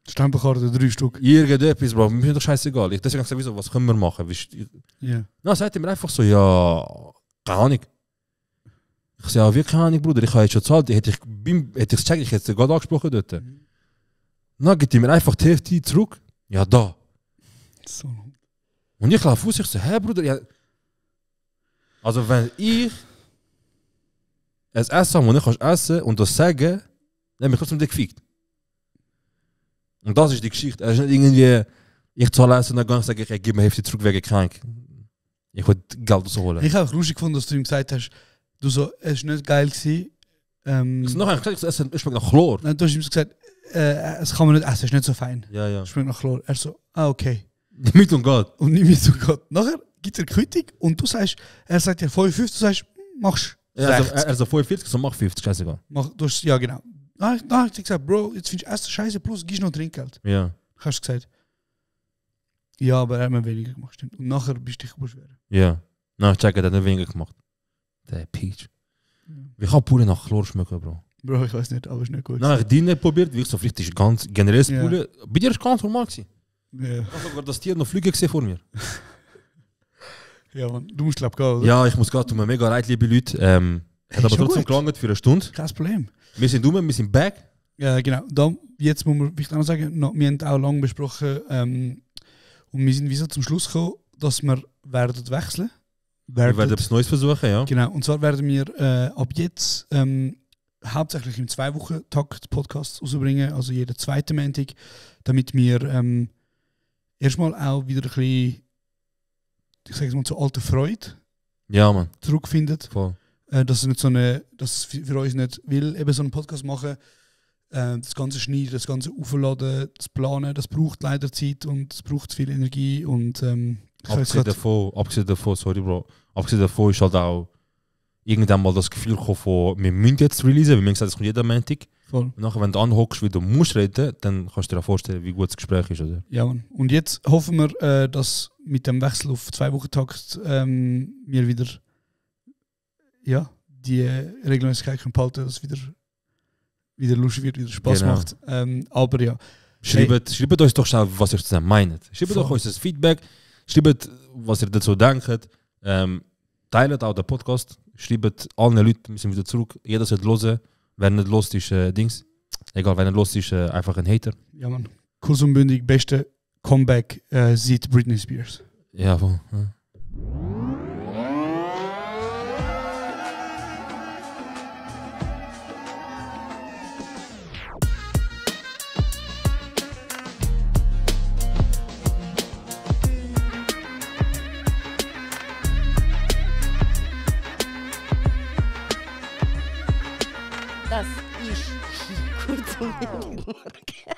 Stempelkarte 3 Stück. Irgendetwas, Bro. Mir ist doch scheißegal. Deswegen habe ich gesagt, wieso, was können wir machen? Ja. Na, sagt er mir einfach so, ja, keine Ahnung. Ich sage, ja, wie keine Ahnung, Bruder, ich habe jetzt schon gezahlt, hätte ich es checkt, ich hätte es gerade angesprochen dort. Dann gibt er mir einfach die Hälfte zurück. Ja, da. So. Und ich laufe aus, ich so, hä, Bruder, ja. Also, wenn ich es essen habe, und ich kann essen und das sagen, dann bin ich trotzdem gefickt. Und das ist die Geschichte. Es ist nicht irgendwie, ich zahle essen und dann kann ich sagen, ich gebe mir Hälfte zurück wegen krank. Ich will Geld rausholen. Ich habe auch lustig gefunden, dass du ihm gesagt hast, du so, es war nicht geil gewesen. Ich habe noch eigentlich gesagt, es schmeckt nach Chlor. Nein, du hast ihm so gesagt, es kann man nicht essen, es ist nicht so fein. Ja, ja. Es schmeckt nach Chlor. Er so, okay. Mit und Gott. Und nicht mit und Gott. Nachher gibt er Quittung und du sagst, er sagt ja 55, du sagst, machst 60. Ja, er so 45, so mach 50, scheißegal. Du hast, ja, genau. Dann habe ich gesagt, Bro, jetzt findest du Essen scheiße, plus gibst noch Trinkgeld. Ja. Hast du gesagt, ja, aber er hat mir weniger gemacht. Stimmt. Und nachher bist du dich beschweren. Ja. Na, check, er hat nicht weniger gemacht. Der Peach. Wie kann Pure nach Chlor schmecken, Bro? Bro, ich weiß nicht, aber ist nicht gut. Nein, ich die nicht probiert, wie ich so vielleicht ist ganz generell Ja. Pure. Bei dir ist ganz normal gewesen. Ja. Ich habe sogar das Tier noch fliegen gesehen vor mir. Ja, Mann, du musst glaub gehen, oder? Ja, ich muss gehen, tut mir mega leid, liebe Leute. Hat aber schon trotzdem gut. gelangt für eine Stunde. Kein Problem. Wir sind dumm, wir sind back. Ja, genau. Dann, jetzt muss man vielleicht auch noch sagen, wir haben auch lange besprochen und wir sind wie so zum Schluss gekommen, dass wir werden wechseln. Wir werden etwas Neues versuchen, ja. Genau, und zwar werden wir ab jetzt hauptsächlich im 2-Wochen-Takt Podcasts rausbringen, also jeden zweiten Montag, damit wir erstmal auch wieder ein bisschen, ich sage es mal, zur alten Freude Ja, Mann. zurückfinden. Voll. Dass es nicht so eine, dass es für uns nicht will, eben so einen Podcast machen, das ganze Schneiden, das ganze Aufladen, das Planen, das braucht leider Zeit und es braucht viel Energie und Abgesehen davon, sorry Bro, abgesehen davon ist halt auch irgendwann mal das Gefühl gekommen von, wir müssen jetzt releasen, weil wir haben gesagt, es kommt jeder Montag. Voll. Und nachher, wenn du anhockst, wie du musst reden, dann kannst du dir auch vorstellen, wie gut das Gespräch ist, oder? Ja, Mann. Und jetzt hoffen wir, dass mit dem Wechsel auf 2-Wochen-Takt wir wieder die Regelmäßigkeit können behalten, dass es wieder lustig wird, wieder Spaß Genau. macht. Aber ja. Schreibt uns doch schnell, was ihr zusammen meint. Schreibt Voll. doch uns das Feedback, schreibt, was ihr dazu denkt. Teilt auch den Podcast, schreibt allen Leuten, wir sind wieder zurück. Jeder sollte hören. Wer nicht los ist, Dings. Egal, wer nicht los ist, einfach ein Hater. Ja, Mann. Kurz und bündig, beste Comeback sieht Britney Spears. Ja, voll. Ja. Das ist kurz und bündig.